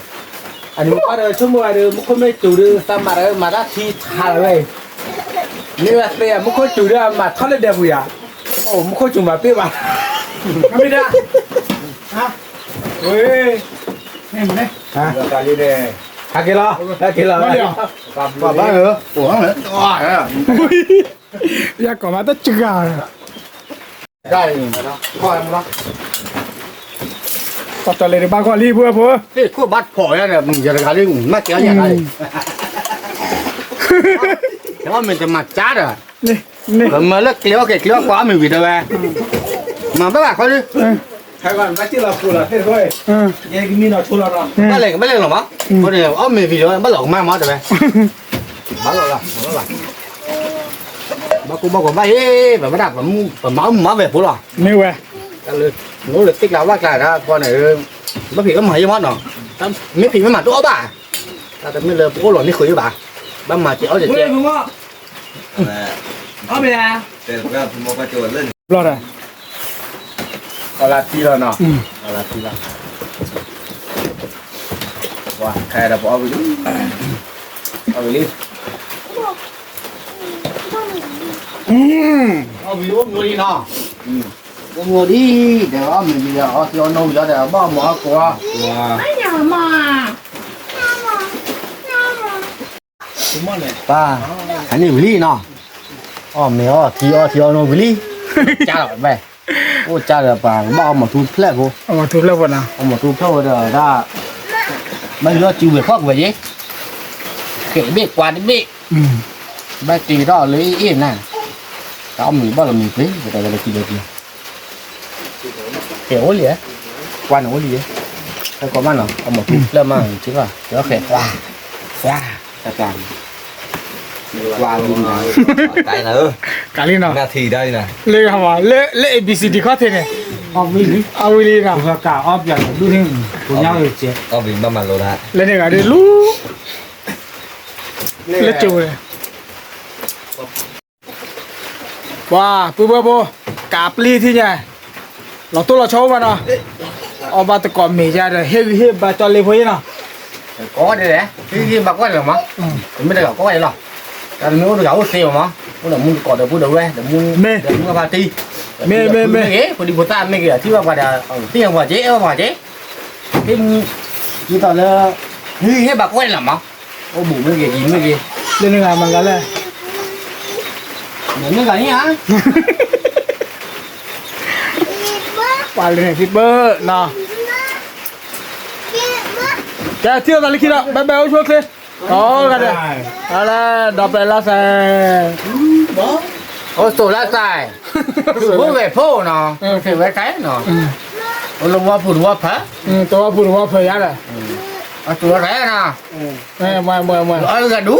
အန့ၣ်မူခိၣ်ဒီးဆိကမိၣ်ဝဲဒီး မူခိၣ်မ့ၢ်စူၤဒီး သးမၤဒီးမၤတၢ်ထံဆးလီၤဝဲအံၤ, မ့ၢ်ဝဲသ့ဧါ မူခိၣ်စူၤဒီးမၤထီၣ်လၢဒဲပူၤယၤ, အိၣ်မူခိၣ်စူၤမၤပ့ၢ်ဘၣ်, မ့ၢ်ဒၣ်, ဝ့ၢ်, ဟးက့ၤလီၤ, ဟးက့ၤလီၤ, ပှၤဘၣ်ဧၢ, ယၤကိးမးတစှၤ, တၢ်လဲၤတဘၣ်ဂီၢ်လံ ဖိဖိ, သ့ၣ်ခိၣ်ဘၣ်ဖီၣ်ယၤဒီး ယတဂၤလံ မ့ၢ်ကဲအီၣ်ယၤတဂၤလံ, အီၣ်မ့ၤတမၤကၢ်ဒီး, ကမၤလၢကျဲအီၣ်ကဲကျဲအီၣ်ကွၢ်အီၣ်မ့ၤဝံၤတဲဝဲ, မၤဘၣ်ဘၣ်ခီဒု ဘၣ်လဲၤ ဘၣ်လဲၤလီၤမး, အီၣ်မ့ၤဝံၤဒီး ဘၣ်လီၤကမၣ်မးတဲဝဲ, ဘၣ်လီၤလၢ, ဘၣ်ကူဘၣ်ဂီၤဘၣ်ဟ့ၣ်, ပမၤအီၣ်မ့ၤမၤဝဲဖိလီၤ, မ့ၢ်ဝဲ, နအိၣ်လၢသ့ၣ်ကျါဝၣ်ကျါဒီးကီန့ၣ်, ဘၣ်ဖံးဘၣ်မၤယဲမးနီၤ, မ့ၢ်ဖံးမ့ၢ်မၤတအိၣ်ဘၣ်, တၢ်တမ့ၢ်လၢပအိၣ်လီၤန့ၢ်ဃုာ်ယဘၣ်, ဘၣ်မၤကဲအီၣ်ကဲ, ဘျီဒီး အီၣ်လၢထံလီၤနီၤ, အီၣ်လၢထံလီၤ, ပှၤခဲဒီးပအီၣ်ဝံၤလံ, အီၣ်ဝံၤလံ, အီၣ်ဝံၤအိၣ်မူလံနီၤ, အိၣ်မူလံ, ဒီးအီၣ်မ့ၤဝံၤဒီး အီၣ်ထံအီၣ်နိဝံၤလီၤဒီး ဘၣ်အီၣ်မ့ၤအီၣ်ကိး, ပၢ်, အန့ၣ်ဝံၤလံနီၤ, အီၣ်မ့ၤအီၣ်ထံအီၣ်ထံအီၣ်နိဝံၤလံ, ကၢ်လီၤဘဲ, အိၣ်ကၢ်ဒီးပှၤဘၣ်အီၣ်မ့ၤထူဖျဲၣ်ဖိ, အီၣ်မ့ၤထူဖျဲၣ်ဖိဒီးဒၣ်, ဘၣ်ယီၢ်စုဝဲၤဖီၣ်ကွဲၤယ့, ဃဲးတဘ့ၣ်ကွၢ်တဘ့ၣ်, ဘၣ်တ့ထီၣ်လၢအ့ၣ်နၤ, တၢ်အီၣ်မ့ၤဘၣ်လီၤမ့ၤပှ့ၤ ပတၢ်ဝဲလၢခံလၢခံ ကဲအိၣ်လံ, ကွၢ်န့ၣ်အိၣ်လံ, ဟဲကိးမးနီၤ အီၣ်မ့ၤထူဖျဲၣ်မး က့ၤဘၣ် ကဲဃဲး ကွၢ်, ကွၢ်, ကွၢ်လံနီၤ, ကလံနီၤ, လၢ A B C D ခီၣ်ထံးန့ၣ်, အီၣ်ဝံၤလံနီၤ, လၢန့ၣ်ဂၤဒ်လူ, လၢကၠိၤန့ၣ် ပှၤပုၢ်ဝဲၢ်ဖိ, ကးပျံၤထံၣ်ညါ, လီၤတိၢ်လီၤဆီအိၣ်ဘၣ်နီၤ, အီၣ်ဘၣ်တကိးမ့ၤယါဒီး ဟ့ၣ်ဂံၢ်ဟ့ၣ်ဘါကၠီလ့ဖိအံၤနီၤ, ကိးဂၤဒဲးလဲၣ်, ဟ့ၣ်ဂံၢ်ဟ့ၣ်ဘါကိးဂၤဒဲးလီၤမး, တမ့ၢ်တဂၤကိးဂၤဒဲးလီၤ, တၢ်တမ့ၢ်အိၣ်တဂၤအိၣ်သ့ဘၣ်မး, အိၣ်ဒီးမူတကိးဒီးပုၢ်ဒီးဝဲၢ်, ဒီးမူဒီးမူဖါတံၢ်, မ့ၢ်မ့ၢ်မ့ၢ်, ဖိဒံဖိသၣ်မ့ၢ်ဂ့ၤ, ထံၣ်ဘၣ်ပှၤဒီး သ့ၣ်ညါပှၤက့ၤ အဲၣ်ဘၣ်ပှၤက့ၤ, ဟ့ၣ်ဂံၢ်ဟ့ၣ်ဘါကိးဂၤဒဲးလီၤမး, အိၣ်ဘူးမ့ၢ်ဂ့ၤ ယံၤမ့ၢ်ဂ့ၤ, လၢန့ၣ်ဂၤမၤဂၤလဲၣ်, မ့ၢ်ဂၤန့ၣ်ဧါ, ပှၤလၢန့ၣ်ဖံပၢၢ်နီၤ, ကဲထံၣ်အသးလၢခံဒီး ဘဲဘဲအိၣ်ဆိၣ်ချ့, ကိးဂၤဒဲး, အလၢ ဒီးပဲလၢသး အိၣ်ဆိၣ်လၢသး, အိၣ်ဝဲဖိနီၤ, အိၣ်ဝဲကဲနီၤ, အိၣ်လၢဝီပူၤတဝီဖၢ, တဝီပူၤတဝီဖၢယါဒီး, အိၣ်ဆိၣ်လၢသးနီၤ, အီၣ်ဂၤဒူ,